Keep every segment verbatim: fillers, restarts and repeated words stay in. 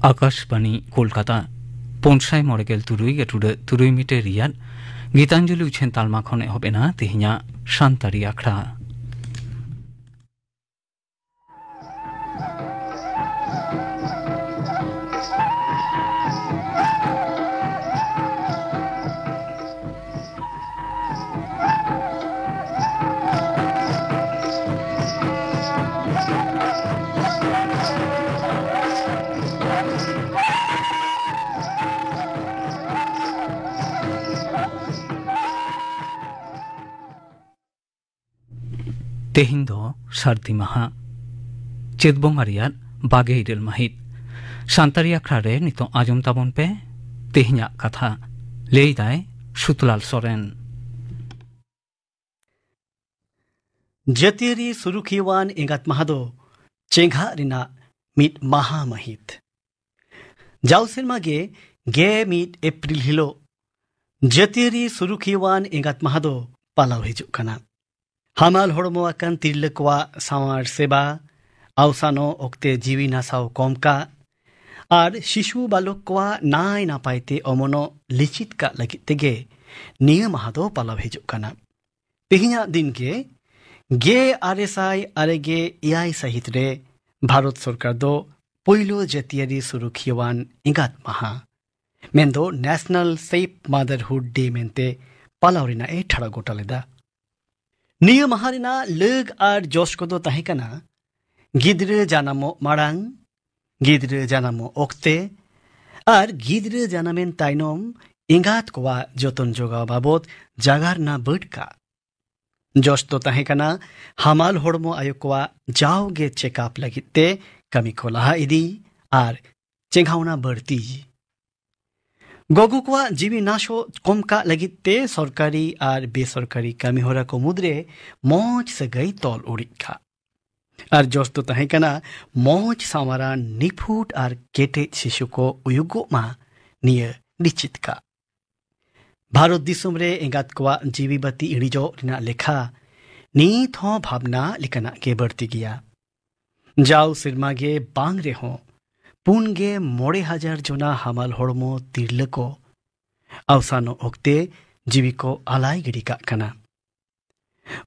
ᱟᱠᱟᱥᱵᱟᱱᱤ ᱠᱳᱞᱠᱟᱛᱟ, ᱯᱩᱱ ᱥᱟᱭ ᱢᱚᱬᱮ ᱜᱮᱞ ᱛᱩᱨᱩᱭ ᱜᱮᱴᱩᱰᱟᱹ ᱛᱩᱨᱩᱭ ᱢᱤᱴᱟᱨ ᱨᱮᱭᱟᱜ ᱜᱤᱛᱟᱧᱡᱚᱞᱤ ᱩᱪᱷᱟᱹᱱ ᱛᱟᱞᱢᱟ ᱠᱷᱚᱱ ᱮᱦᱚᱵ ᱮᱱᱟ ᱛᱮᱦᱮᱧᱟᱜ ᱥᱟᱱᱛᱟᱲᱤ ᱟᱠᱷᱲᱟ᱾ ᱛᱮᱦᱮᱧ ᱫᱚ ᱥᱟᱹᱨᱫᱤ ᱢᱟᱦᱟ, ᱪᱟᱹᱛ ᱵᱚᱸᱜᱟ ᱨᱮᱭᱟᱜ ᱵᱟᱜᱮ ᱤᱨᱟᱹᱞ ᱢᱟᱹᱦᱤᱛ᱾ ᱥᱟᱱᱛᱟᱲᱤ ᱟᱠᱷᱲᱟ ᱨᱮ ᱱᱤᱛᱚᱜ ᱟᱸᱡᱚᱢ ᱛᱟᱵᱚᱱ ᱯᱮ ᱛᱮᱦᱮᱧᱟᱜ ᱠᱟᱛᱷᱟ᱾ ᱞᱟᱹᱭ ᱫᱟᱭ ᱥᱩᱛᱞᱟᱞ ᱥᱚᱨᱮᱱ᱾ ᱡᱟᱹᱛᱤᱭᱟᱹᱨᱤ ᱥᱩᱨᱩᱠᱷᱤᱭᱟᱹᱣᱟᱱ ᱮᱸᱜᱟᱛ ᱢᱟᱦᱟ ᱫᱚ ᱪᱮᱸᱜᱷᱟᱜ ᱨᱮᱱᱟᱜ ᱢᱤᱫ ᱢᱟᱦᱟ ᱢᱟᱹᱦᱤᱛ᱾ ᱡᱟᱣ ᱥᱮᱨᱢᱟ ᱜᱮ ᱜᱮ ᱢᱤᱫ ᱮᱯᱨᱤᱞ ᱦᱤᱞᱳᱜ ᱡᱟᱹᱛᱤᱭᱟᱹᱨᱤ ᱥᱩᱨᱩᱠᱷᱤᱭᱟᱹᱣᱟᱱ ᱮᱸᱜᱟᱛ ᱢᱟᱦᱟ ᱫᱚ ᱯᱟᱞᱟᱣ ᱦᱤᱡᱩᱜ ᱠᱟᱱᱟ᱾ ᱦᱟᱢᱟᱞ ᱦᱚᱲᱢᱚ ᱟᱠᱟᱱ ᱛᱤᱨᱞᱟᱹ ᱠᱚᱣᱟᱜ ᱥᱟᱶᱟᱨ ᱥᱮᱵᱟ, ᱟᱣᱥᱟᱱᱚᱜ ᱚᱠᱛᱮ ᱡᱤᱣᱤ ᱱᱟᱥᱟᱣ ᱠᱚᱢ ᱠᱟᱜ, ᱟᱨ ᱥᱤᱥᱩ ᱵᱟᱞᱚᱠ ᱠᱚᱣᱟᱜ ᱱᱟᱭ ᱱᱟᱯᱟᱭ ᱛᱮ ᱚᱢᱚᱱᱚᱜ ᱞᱤᱪᱤᱛ ᱠᱟᱜ ᱞᱟᱹᱜᱤᱫ ᱛᱮᱜᱮ ᱱᱤᱭᱟᱹ ᱢᱟᱦᱟ ᱫᱚ ᱯᱟᱞᱟᱣ ᱦᱤᱡᱩᱜ ᱠᱟᱱᱟ᱾ ᱛᱮᱦᱮᱧᱟᱜ ᱫᱤᱱ ᱜᱮ ᱜᱮ ᱟᱨᱮ ᱥᱟᱭ ᱟᱨᱮ ᱜᱮ ᱮᱭᱟᱭ ᱥᱟᱹᱦᱤᱛ ᱨᱮ ᱵᱷᱟᱨᱚᱛ ᱥᱚᱨᱠᱟᱨ ᱫᱚ ᱯᱳᱭᱞᱳ ᱡᱟᱹᱛᱤᱭᱟᱹᱨᱤ ᱥᱩᱨᱩᱠᱷᱤᱭᱟᱹᱣᱟᱱ ᱮᱸᱜᱟᱛ ᱢᱟᱦᱟ, ᱢᱮᱱᱫᱚ National Safe Motherhood Day ᱢᱮᱱᱛᱮ ᱯᱟᱞᱟᱣ ᱨᱮᱱᱟᱜ ᱮ ᱴᱷᱟᱲᱚ ᱜᱚᱴᱟ ᱞᱮᱫᱟ᱾ ᱱᱤᱭᱟᱹ ᱢᱟᱦᱟ ᱨᱮᱱᱟᱜ ᱞᱟᱹᱜ ᱟᱨ ᱡᱚᱥ ᱠᱚᱫᱚ ᱛᱟᱦᱮᱸ ᱠᱟᱱᱟ ᱜᱤᱫᱽᱨᱟᱹ ᱡᱟᱱᱟᱢᱚᱜ ᱢᱟᱲᱟᱝ, ᱜᱤᱫᱽᱨᱟᱹ ᱡᱟᱱᱟᱢᱚᱜ ᱚᱠᱛᱮ, ᱟᱨ ᱜᱤᱫᱽᱨᱟᱹ ᱡᱟᱱᱟᱢᱮᱱ ᱛᱟᱭᱱᱚᱢ ᱮᱸᱜᱟᱛ ᱠᱚᱣᱟᱜ ᱡᱚᱛᱚᱱ ᱡᱚᱜᱟᱣ ᱵᱟᱵᱚᱫ ᱡᱟᱜᱟᱨᱱᱟ ᱵᱟᱹᱰ ᱠᱟᱜ᱾ ᱡᱚᱥ ᱫᱚ ᱛᱟᱦᱮᱸ ᱠᱟᱱᱟ ᱦᱟᱢᱟᱞ ᱦᱚᱲᱢᱚ ᱟᱭᱳ ᱠᱚᱣᱟᱜ ᱡᱟᱣᱜᱮ ᱪᱮᱠᱟᱯ ᱞᱟᱹᱜᱤᱫ ᱛᱮ ᱠᱟᱹᱢᱤ ᱠᱚ ᱞᱟᱦᱟ ᱤᱫᱤ ᱟᱨ ᱪᱮᱸᱜᱷᱟᱣᱱᱟ ᱵᱟᱹᱲᱛᱤ᱾ ᱜᱚᱜᱚ ᱠᱚᱣᱟᱜ ᱡᱤᱣᱤ ᱱᱟᱥᱚᱜ ᱠᱚᱢ ᱠᱟᱜ ᱞᱟᱹᱜᱤᱫ ᱛᱮ ᱥᱚᱨᱠᱟᱨᱤ ᱟᱨ ᱵᱮᱥᱚᱨᱠᱟᱨᱤ ᱠᱟᱹᱢᱤᱦᱚᱨᱟ ᱠᱚ ᱢᱩᱫᱽᱨᱮ ᱢᱚᱸᱡᱽ ᱥᱟᱹᱜᱟᱹᱭ ᱛᱚᱞ ᱩᱨᱤᱡ ᱠᱟᱜ᱾ ᱟᱨ ᱡᱚᱥ ᱫᱚ ᱛᱟᱦᱮᱸ ᱠᱟᱱᱟ ᱢᱚᱸᱡᱽ ᱥᱟᱶᱟᱨᱟᱱ ᱱᱤᱯᱷᱩᱴ ᱟᱨ ᱠᱮᱴᱮᱡ ᱥᱤᱥᱩ ᱠᱚ ᱩᱭᱩᱜᱚᱜ ᱢᱟ ᱱᱤᱭᱟᱹ ᱱᱤᱥᱪᱤᱛ ᱠᱟᱜ᱾ ᱵᱷᱟᱨᱚᱛ ᱫᱤᱥᱚᱢ ᱨᱮ ᱮᱸᱜᱟᱛ ᱠᱚᱣᱟᱜ ᱡᱤᱣᱤ ᱵᱟᱹᱛᱤ ᱤᱬᱤᱡᱚᱜ ᱨᱮᱱᱟᱜ ᱞᱮᱠᱷᱟ ᱱᱤᱛ ᱦᱚᱸ ᱵᱷᱟᱵᱽᱱᱟ ᱞᱮᱠᱟᱱᱟᱜ ᱜᱮ ᱵᱟᱹᱲᱛᱤ ᱜᱮᱭᱟ᱾ ᱡᱟᱣ ᱥᱮᱨᱢᱟ ᱜᱮ ᱵᱟᱝ ᱨᱮᱦᱚᱸ ᱯᱩᱱ ᱜᱮ ᱢᱚᱬᱮ ᱦᱟᱡᱟᱨ ᱡᱚᱱᱟ ᱦᱟᱢᱟᱞ ᱦᱚᱲᱢᱚ ᱛᱤᱨᱞᱟᱹ ᱠᱚ ᱟᱣᱥᱟᱱᱚᱜ ᱚᱠᱛᱮ ᱡᱤᱣᱤ ᱠᱚ ᱟᱞᱟᱭ ᱜᱤᱰᱤ ᱠᱟᱜ ᱠᱟᱱᱟ᱾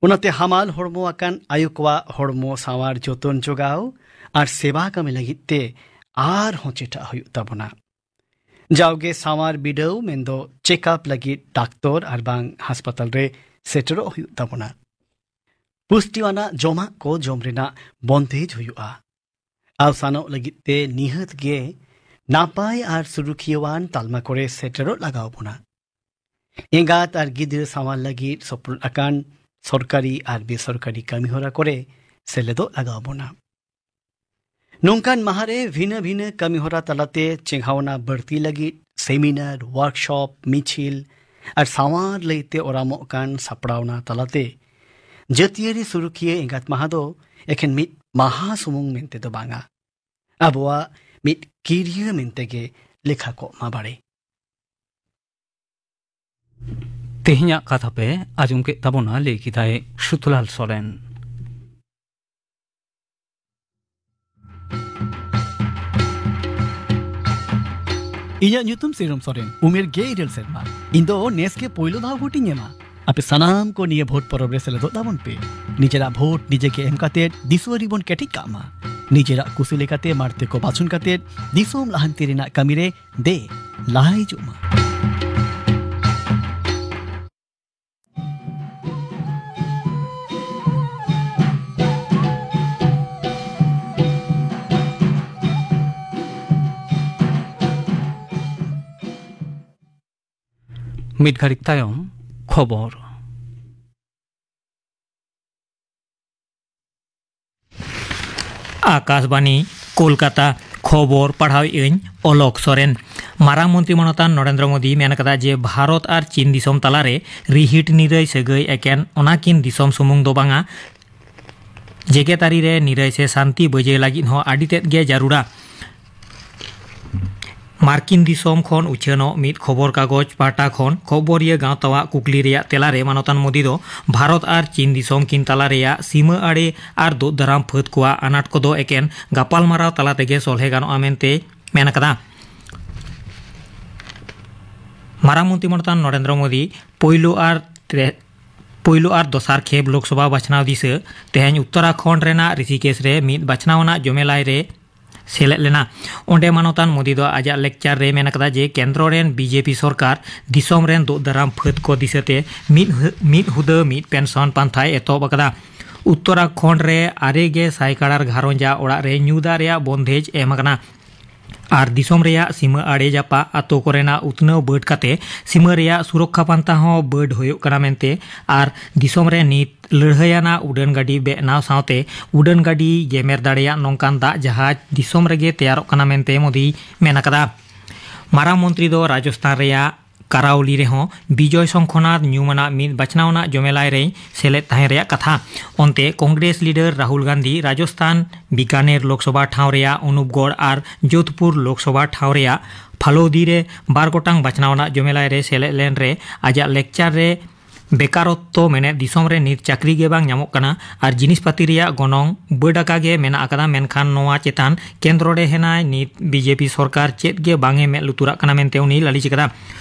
ᱚᱱᱟᱛᱮ ᱦᱟᱢᱟᱞ ᱦᱚᱲᱢᱚ ᱟᱠᱟᱱ ᱟᱭᱳ ᱠᱚᱣᱟᱜ ᱦᱚᱲᱢᱚ ᱥᱟᱶᱟᱨ ᱡᱚᱛᱚᱱ ᱡᱚᱜᱟᱣ ᱟᱨ ᱥᱮᱵᱟ ᱠᱟᱹᱢᱤ ᱞᱟᱹᱜᱤᱫ ᱛᱮ ᱟᱨᱦᱚᱸ ᱪᱮᱴᱟᱜ ᱦᱩᱭᱩᱜ ᱛᱟᱵᱚᱱᱟ᱾ ᱡᱟᱣᱜᱮ ᱥᱟᱶᱟᱨ ᱵᱤᱰᱟᱹᱣ ᱢᱮᱱᱫᱚ ᱪᱮᱠᱟᱯ ᱞᱟᱹᱜᱤᱫ ᱰᱟᱠᱛᱚᱨ ᱟᱨ ᱵᱟᱝ ᱦᱟᱥᱯᱟᱛᱟᱞ ᱨᱮ ᱥᱮᱴᱮᱨᱚᱜ ᱦᱩᱭᱩᱜ ᱛᱟᱵᱚᱱᱟ᱾ ᱯᱩᱥᱴᱤᱣᱟᱱᱟᱜ ᱡᱚᱢᱟᱜ ᱠᱚ ᱡᱚᱢ ᱨᱮᱱᱟᱜ ᱵᱚᱱᱫᱮᱡ ᱦᱩᱭᱩᱜᱼᱟ᱾ ᱟᱣᱥᱟᱱᱚᱜ ᱞᱟᱹᱜᱤᱫ ᱛᱮ ᱱᱤᱦᱟᱹᱛ ᱜᱮ ᱱᱟᱯᱟᱭ ᱟᱨ ᱥᱩᱨᱩᱠᱷᱤᱭᱟᱹᱣᱟᱱ ᱛᱟᱞᱢᱟ ᱠᱚᱨᱮ ᱥᱮᱴᱮᱨᱚᱜ ᱞᱟᱜᱟᱣ ᱵᱚᱱᱟ᱾ ᱮᱸᱜᱟᱛ ᱟᱨ ᱜᱤᱫᱽᱨᱟᱹ ᱥᱟᱶᱟᱨ ᱞᱟᱹᱜᱤᱫ ᱥᱚᱯᱨᱚᱫ ᱟᱠᱟᱱ ᱥᱚᱨᱠᱟᱨᱤ ᱟᱨ ᱵᱮᱥᱚᱨᱠᱟᱨᱤ ᱠᱟᱹᱢᱤᱦᱚᱨᱟ ᱠᱚᱨᱮ ᱥᱮᱞᱮᱫᱚᱜ ᱞᱟᱜᱟᱣ ᱵᱚᱱᱟ᱾ ᱱᱚᱝᱠᱟᱱ ᱢᱟᱦᱟ ᱨᱮ ᱵᱷᱤᱱᱟᱹ ᱵᱷᱤᱱᱟᱹ ᱠᱟᱹᱢᱤᱦᱚᱨᱟ ᱛᱟᱞᱟᱛᱮ ᱪᱮᱸᱜᱷᱟᱣᱱᱟ ᱵᱟᱹᱲᱛᱤ ᱞᱟᱹᱜᱤᱫ ᱥᱮᱢᱤᱱᱟᱨ, ᱣᱟᱨᱠᱥᱚᱯ, ᱢᱤᱪᱷᱤᱞ ᱟᱨ ᱥᱟᱶᱟᱨ ᱞᱟᱹᱭᱛᱮ ᱚᱨᱟᱢᱚᱜ ᱠᱟᱱ ᱥᱟᱯᱲᱟᱣᱱᱟ ᱛᱟᱞᱟᱛᱮ ᱡᱟᱹᱛᱤᱭᱟᱹᱨᱤ ᱥᱩᱨᱩᱠᱷᱤᱭᱟᱹ ᱮᱸᱜᱟᱛ ᱢᱟᱦᱟ ᱫᱚ ᱮᱠᱷᱮᱱ ᱢᱤᱫ ᱢᱟᱦᱟ ᱥᱩᱢᱩᱝ ᱢᱮᱱᱛᱮ ᱫᱚ ᱵᱟᱝᱟ, ᱟᱵᱚᱣᱟᱜ ᱢᱤᱫ ᱠᱤᱨᱤᱭᱟᱹ ᱢᱮᱱᱛᱮ ᱜᱮ ᱞᱮᱠᱷᱟ ᱠᱚᱜ ᱢᱟ ᱵᱟᱲᱮ᱾ ᱛᱮᱦᱮᱧᱟᱜ ᱠᱟᱛᱷᱟ ᱯᱮ ᱟᱸᱡᱚᱢ ᱠᱮᱫ ᱛᱟᱵᱚᱱᱟ, ᱞᱟᱹᱭ ᱠᱮᱫᱟᱭ ᱥᱩᱛᱞᱟᱞ ᱥᱚᱨᱮᱱ᱾ ᱤᱧᱟᱜ ᱧᱩᱛᱩᱢ ᱥᱤᱨᱚᱢ ᱥᱚᱨᱮᱱ, ᱩᱢᱮᱨ ᱜᱮᱞ ᱤᱨᱟᱹᱞ ᱥᱮᱨᱢᱟ᱾ ᱤᱧ ᱫᱚ ᱱᱮᱥ ᱜᱮ ᱯᱳᱭᱞᱳ ᱫᱷᱟᱣ ᱵᱷᱳᱴ ᱤᱧ ᱮᱢᱟ᱾ ᱟᱯᱮ ᱥᱟᱱᱟᱢ ᱠᱚ ᱱᱤᱭᱟᱹ ᱵᱷᱳᱴ ᱯᱚᱨᱚᱵᱽ ᱨᱮ ᱥᱮᱞᱮᱫᱚᱜ ᱛᱟᱵᱚᱱ ᱯᱮ᱾ ᱱᱤᱡᱮᱨᱟᱜ ᱵᱷᱳᱴ ᱱᱤᱡᱮ ᱜᱮ ᱮᱢ ᱠᱟᱛᱮ ᱫᱤᱥᱩᱣᱟᱹ ᱨᱮᱵᱚᱱ ᱠᱮᱴᱮᱡ ᱠᱟᱜ ᱢᱟ᱾ ᱱᱤᱡᱮᱨᱟᱜ ᱠᱩᱥᱤ ᱞᱮᱠᱟᱛᱮ ᱢᱟᱲᱛᱮ ᱠᱚ ᱵᱟᱪᱷᱚᱱ ᱠᱟᱛᱮ ᱫᱤᱥᱚᱢ ᱞᱟᱦᱟᱱᱛᱤ ᱨᱮᱱᱟᱜ ᱠᱟᱹᱢᱤ ᱨᱮ ᱫᱮ ᱞᱟᱦᱟ ᱦᱤᱡᱩᱜ ᱢᱟ᱾ ᱢᱤᱫ ᱜᱷᱟᱹᱲᱤᱠ ᱛᱟᱭᱚᱢ ᱠᱷᱚᱵᱚᱨ᱾ ᱟᱠᱟᱥᱵᱟᱱᱤ, ᱠᱳᱞᱠᱟᱛᱟ᱾ ᱠᱷᱚᱵᱚᱨ ᱯᱟᱲᱦᱟᱣᱮᱫ ᱟᱹᱧ ᱚᱞᱚᱠ ᱥᱚᱨᱮᱱ᱾ ᱢᱟᱨᱟᱝ ᱢᱚᱱᱛᱨᱤ ᱢᱟᱱᱚᱛᱟᱱ ᱱᱚᱨᱮᱱᱫᱨᱚ ᱢᱳᱫᱤ ᱢᱮᱱ ᱟᱠᱟᱫᱟ ᱡᱮ ᱵᱷᱟᱨᱚᱛ ᱟᱨ ᱪᱤᱱ ᱫᱤᱥᱚᱢ ᱛᱟᱞᱟᱨᱮ ᱨᱤᱦᱤᱴ ᱱᱤᱨᱟᱹᱭ ᱥᱟᱹᱜᱟᱹᱭ ᱮᱠᱮᱱ ᱚᱱᱟᱠᱤᱱ ᱫᱤᱥᱚᱢ ᱥᱩᱢᱩᱝ ᱫᱚ ᱵᱟᱝᱟ, ᱡᱮᱜᱮᱛᱟᱹᱨᱤ ᱨᱮ ᱱᱤᱨᱟᱹᱭ ᱥᱮ ᱥᱟᱱᱛᱤ ᱵᱟᱹᱡᱟᱹᱭ ᱞᱟᱹᱜᱤᱫ ᱦᱚᱸ ᱟᱹᱰᱤ ᱛᱮᱫ ᱜᱮ ᱡᱟᱹᱨᱩᱲᱟ᱾ ᱢᱟᱨᱠᱤᱱ ᱫᱤᱥᱚᱢ ᱠᱷᱚᱱ ᱩᱪᱷᱟᱹᱱᱚᱜ ᱢᱤᱫ ᱠᱷᱚᱵᱚᱨ ᱠᱟᱜᱚᱡᱽ ᱯᱟᱦᱴᱟ ᱠᱷᱚᱱ ᱠᱷᱚᱵᱚᱨᱤᱭᱟᱹ ᱜᱟᱶᱛᱟᱣᱟᱜ ᱠᱩᱠᱞᱤ ᱨᱮᱭᱟᱜ ᱛᱮᱞᱟᱨᱮ ᱢᱟᱱᱚᱛᱟᱱ ᱢᱳᱫᱤ ᱫᱚ ᱵᱷᱟᱨᱚᱛ ᱟᱨ ᱪᱤᱱ ᱫᱤᱥᱚᱢ ᱠᱤᱱ ᱛᱟᱞᱟ ᱨᱮᱭᱟᱜ ᱥᱤᱢᱟᱹ ᱟᱲᱮ ᱟᱨ ᱫᱩᱜ ᱫᱟᱨᱟᱢ ᱯᱷᱟᱹᱫ ᱠᱚᱣᱟᱜ ᱟᱱᱟᱴ ᱠᱚᱫᱚ ᱮᱠᱮᱱ ᱜᱟᱯᱟᱞᱢᱟᱨᱟᱣ ᱛᱟᱞᱟ ᱛᱮᱜᱮ ᱥᱚᱞᱦᱮ ᱜᱟᱱᱚᱜᱼᱟ ᱢᱮᱱᱛᱮ ᱢᱮᱱ ᱟᱠᱟᱫᱟ᱾ ᱢᱟᱨᱟᱝ ᱢᱚᱱᱛᱨᱤ ᱢᱟᱱᱚᱛᱟᱱ ᱱᱚᱨᱮᱱᱫᱨᱚ ᱢᱳᱫᱤ ᱯᱳᱭᱞᱳ ᱟᱨ ᱛᱨᱮ-, ᱯᱳᱭᱞᱳ ᱟᱨ ᱫᱚᱥᱟᱨ ᱠᱷᱮᱯ ᱞᱳᱠᱥᱚᱵᱷᱟ ᱵᱟᱪᱷᱱᱟᱣ ᱫᱤᱥᱟᱹ ᱛᱮᱦᱮᱧ ᱩᱛᱛᱚᱨᱟᱠᱷᱚᱸᱰ ᱨᱮᱱᱟᱜ ᱨᱤᱥᱤᱠᱮᱥ ᱨᱮ ᱢᱤᱫ ᱵᱟᱪᱷᱱᱟᱣ ᱟᱱᱟᱜ ᱡᱚᱢᱮᱞᱟᱭ ᱨᱮ ᱥᱮᱞᱮᱫ ᱞᱮᱱᱟ᱾ ᱚᱸᱰᱮ ᱢᱟᱱᱚᱛᱟᱱ ᱢᱳᱫᱤ ᱫᱚ ᱟᱡᱟᱜ ᱞᱮᱠᱪᱟᱨ ᱨᱮ ᱢᱮᱱ ᱟᱠᱟᱫᱟ ᱡᱮ ᱠᱮᱱᱫᱨᱚ ᱨᱮᱱ ᱵᱤᱡᱮᱯᱤ ᱥᱚᱨᱠᱟᱨ ᱫᱤᱥᱚᱢ ᱨᱮᱱ ᱫᱩᱜ ᱫᱟᱨᱟᱢ ᱯᱷᱟᱹᱫ ᱠᱚ ᱫᱤᱥᱟᱹᱛᱮ ᱢᱤᱫ ᱦᱩ-, ᱢᱤᱫ ᱦᱩᱫᱟᱹ ᱢᱤᱫ ᱯᱮᱱᱥᱚᱱ ᱯᱟᱱᱛᱷᱟᱭ ᱮᱛᱚᱦᱚᱵ ᱟᱠᱟᱫᱟ᱾ ᱩᱛᱛᱚᱨᱟᱠᱷᱚᱸᱰ ᱨᱮ ᱟᱨᱮ ᱜᱮ ᱥᱟᱭ ᱠᱟᱲᱟᱨ ᱜᱷᱟᱨᱚᱸᱡᱽ ᱟᱜ ᱚᱲᱟᱜ ᱨᱮ ᱧᱩ ᱫᱟᱜ ᱨᱮᱭᱟᱜ ᱵᱚᱱᱫᱷᱮᱡᱽ ᱮᱢ ᱟᱠᱟᱱᱟ᱾ ᱟᱨ ᱫᱤᱥᱚᱢ ᱨᱮᱭᱟᱜ ᱥᱤᱢᱟᱹ ᱟᱲᱮ ᱡᱟᱯᱟᱜ ᱟᱛᱳ ᱠᱚᱨᱮᱱᱟᱜ ᱩᱛᱱᱟᱹᱣ ᱵᱟᱹᱰ ᱠᱟᱛᱮ ᱥᱤᱢᱟᱹ ᱨᱮᱭᱟᱜ ᱥᱩᱨᱚᱠᱠᱷᱟ ᱯᱟᱱᱛᱷᱟ ᱦᱚᱸ ᱵᱟᱹᱰ ᱦᱩᱭᱩᱜ ᱠᱟᱱᱟ ᱢᱮᱱᱛᱮ, ᱟᱨ ᱫᱤᱥᱚᱢ ᱨᱮ ᱱᱤᱛ ᱞᱟᱹᱲᱦᱟᱹᱭᱟᱱᱟᱜ ᱩᱰᱟᱹᱱ ᱜᱟᱹᱰᱤ ᱵᱮᱱᱟᱣ ᱥᱟᱶᱛᱮ ᱩᱰᱟᱹᱱ ᱜᱟᱹᱰᱤ ᱜᱮᱢᱮᱨ ᱫᱟᱲᱮᱭᱟᱜ ᱱᱚᱝᱠᱟᱱ ᱫᱟᱜ ᱡᱟᱦᱟᱡᱽ ᱫᱤᱥᱚᱢ ᱨᱮᱜᱮ ᱛᱮᱭᱟᱨᱚᱜ ᱠᱟᱱᱟ ᱢᱮᱱᱛᱮ ᱢᱳᱫᱤᱭ ᱢᱮᱱ ᱟᱠᱟᱫᱟ᱾ ᱢᱟᱨᱟᱝ ᱢᱚᱱᱛᱨᱤ ᱫᱚ ᱨᱟᱡᱚᱥᱛᱷᱟᱱ ᱨᱮᱭᱟᱜ ᱠᱟᱨᱟᱣᱞᱤ ᱨᱮᱦᱚᱸ ᱵᱤᱡᱚᱭ ᱥᱚᱝᱠᱷᱚᱱᱟᱛ ᱧᱩᱢᱟᱱᱟᱜ ᱢᱤᱫ ᱵᱟᱪᱷᱱᱟᱣ ᱟᱱᱟᱜ ᱡᱚᱢᱮᱞᱟᱭ ᱨᱮᱭ ᱥᱮᱞᱮᱫ ᱛᱟᱦᱮᱸ ᱨᱮᱭᱟᱜ ᱠᱟᱛᱷᱟ᱾ ᱚᱱᱛᱮ ᱠᱚᱝᱜᱨᱮᱥ ᱞᱤᱰᱟᱨ ᱨᱟᱦᱩᱞ ᱜᱟᱱᱫᱷᱤ ᱨᱟᱡᱚᱥᱛᱷᱟᱱ ᱵᱤᱠᱟᱱᱮᱨ ᱞᱳᱠᱥᱚᱵᱷᱟ ᱴᱷᱟᱶ ᱨᱮᱭᱟᱜ ᱚᱱᱩᱯᱜᱚᱲ ᱟᱨ ᱡᱳᱫᱷᱯᱩᱨ ᱞᱳᱠᱥᱚᱵᱷᱟ ᱴᱷᱟᱶ ᱨᱮᱭᱟᱜ ᱯᱷᱟᱞᱳᱫᱤ ᱨᱮ ᱵᱟᱨ ᱜᱚᱴᱟᱝ ᱵᱟᱪᱷᱱᱟᱣ ᱟᱱᱟᱜ ᱡᱚᱢᱮᱞᱟᱭ ᱨᱮ ᱥᱮᱞᱮᱫ ᱞᱮᱱ ᱨᱮ ᱟᱡᱟᱜ ᱞᱮᱠᱪᱟᱨ ᱨᱮ ᱵᱮᱠᱟᱨᱚᱛᱛᱚ ᱢᱮᱱᱮᱫ ᱫᱤᱥᱚᱢ ᱨᱮ ᱱᱤᱛ ᱪᱟᱹᱠᱨᱤ ᱜᱮ ᱵᱟᱝ ᱧᱟᱢᱚᱜ ᱠᱟᱱᱟ ᱟᱨ ᱡᱤᱱᱤᱥ ᱯᱟᱹᱛᱤ ᱨᱮᱭᱟᱜ ᱜᱚᱱᱚᱝ ᱵᱟᱹᱰ ᱟᱠᱟ ᱜᱮ ᱢᱮᱱᱟᱜ ᱟᱠᱟᱫᱟ, ᱢᱮᱱᱠᱷᱟᱱ ᱱᱚᱣᱟ ᱪᱮᱛᱟᱱ ᱠᱮᱱᱫᱨᱚ ᱨᱮ ᱦᱮᱱᱟᱭ ᱱᱤᱛ ᱵᱤᱡᱮᱯᱤ ᱥᱚᱨᱠᱟᱨ ᱪᱮᱫ ᱜᱮ ᱵᱟᱝ ᱮ ᱢᱮᱫ ᱞᱩᱛᱩᱨᱟᱜ ᱠᱟᱱᱟ ᱢᱮᱱᱛᱮ ᱩᱱᱤᱭ ᱞᱟᱹᱞᱤᱥ ᱟᱠᱟᱫᱟ᱾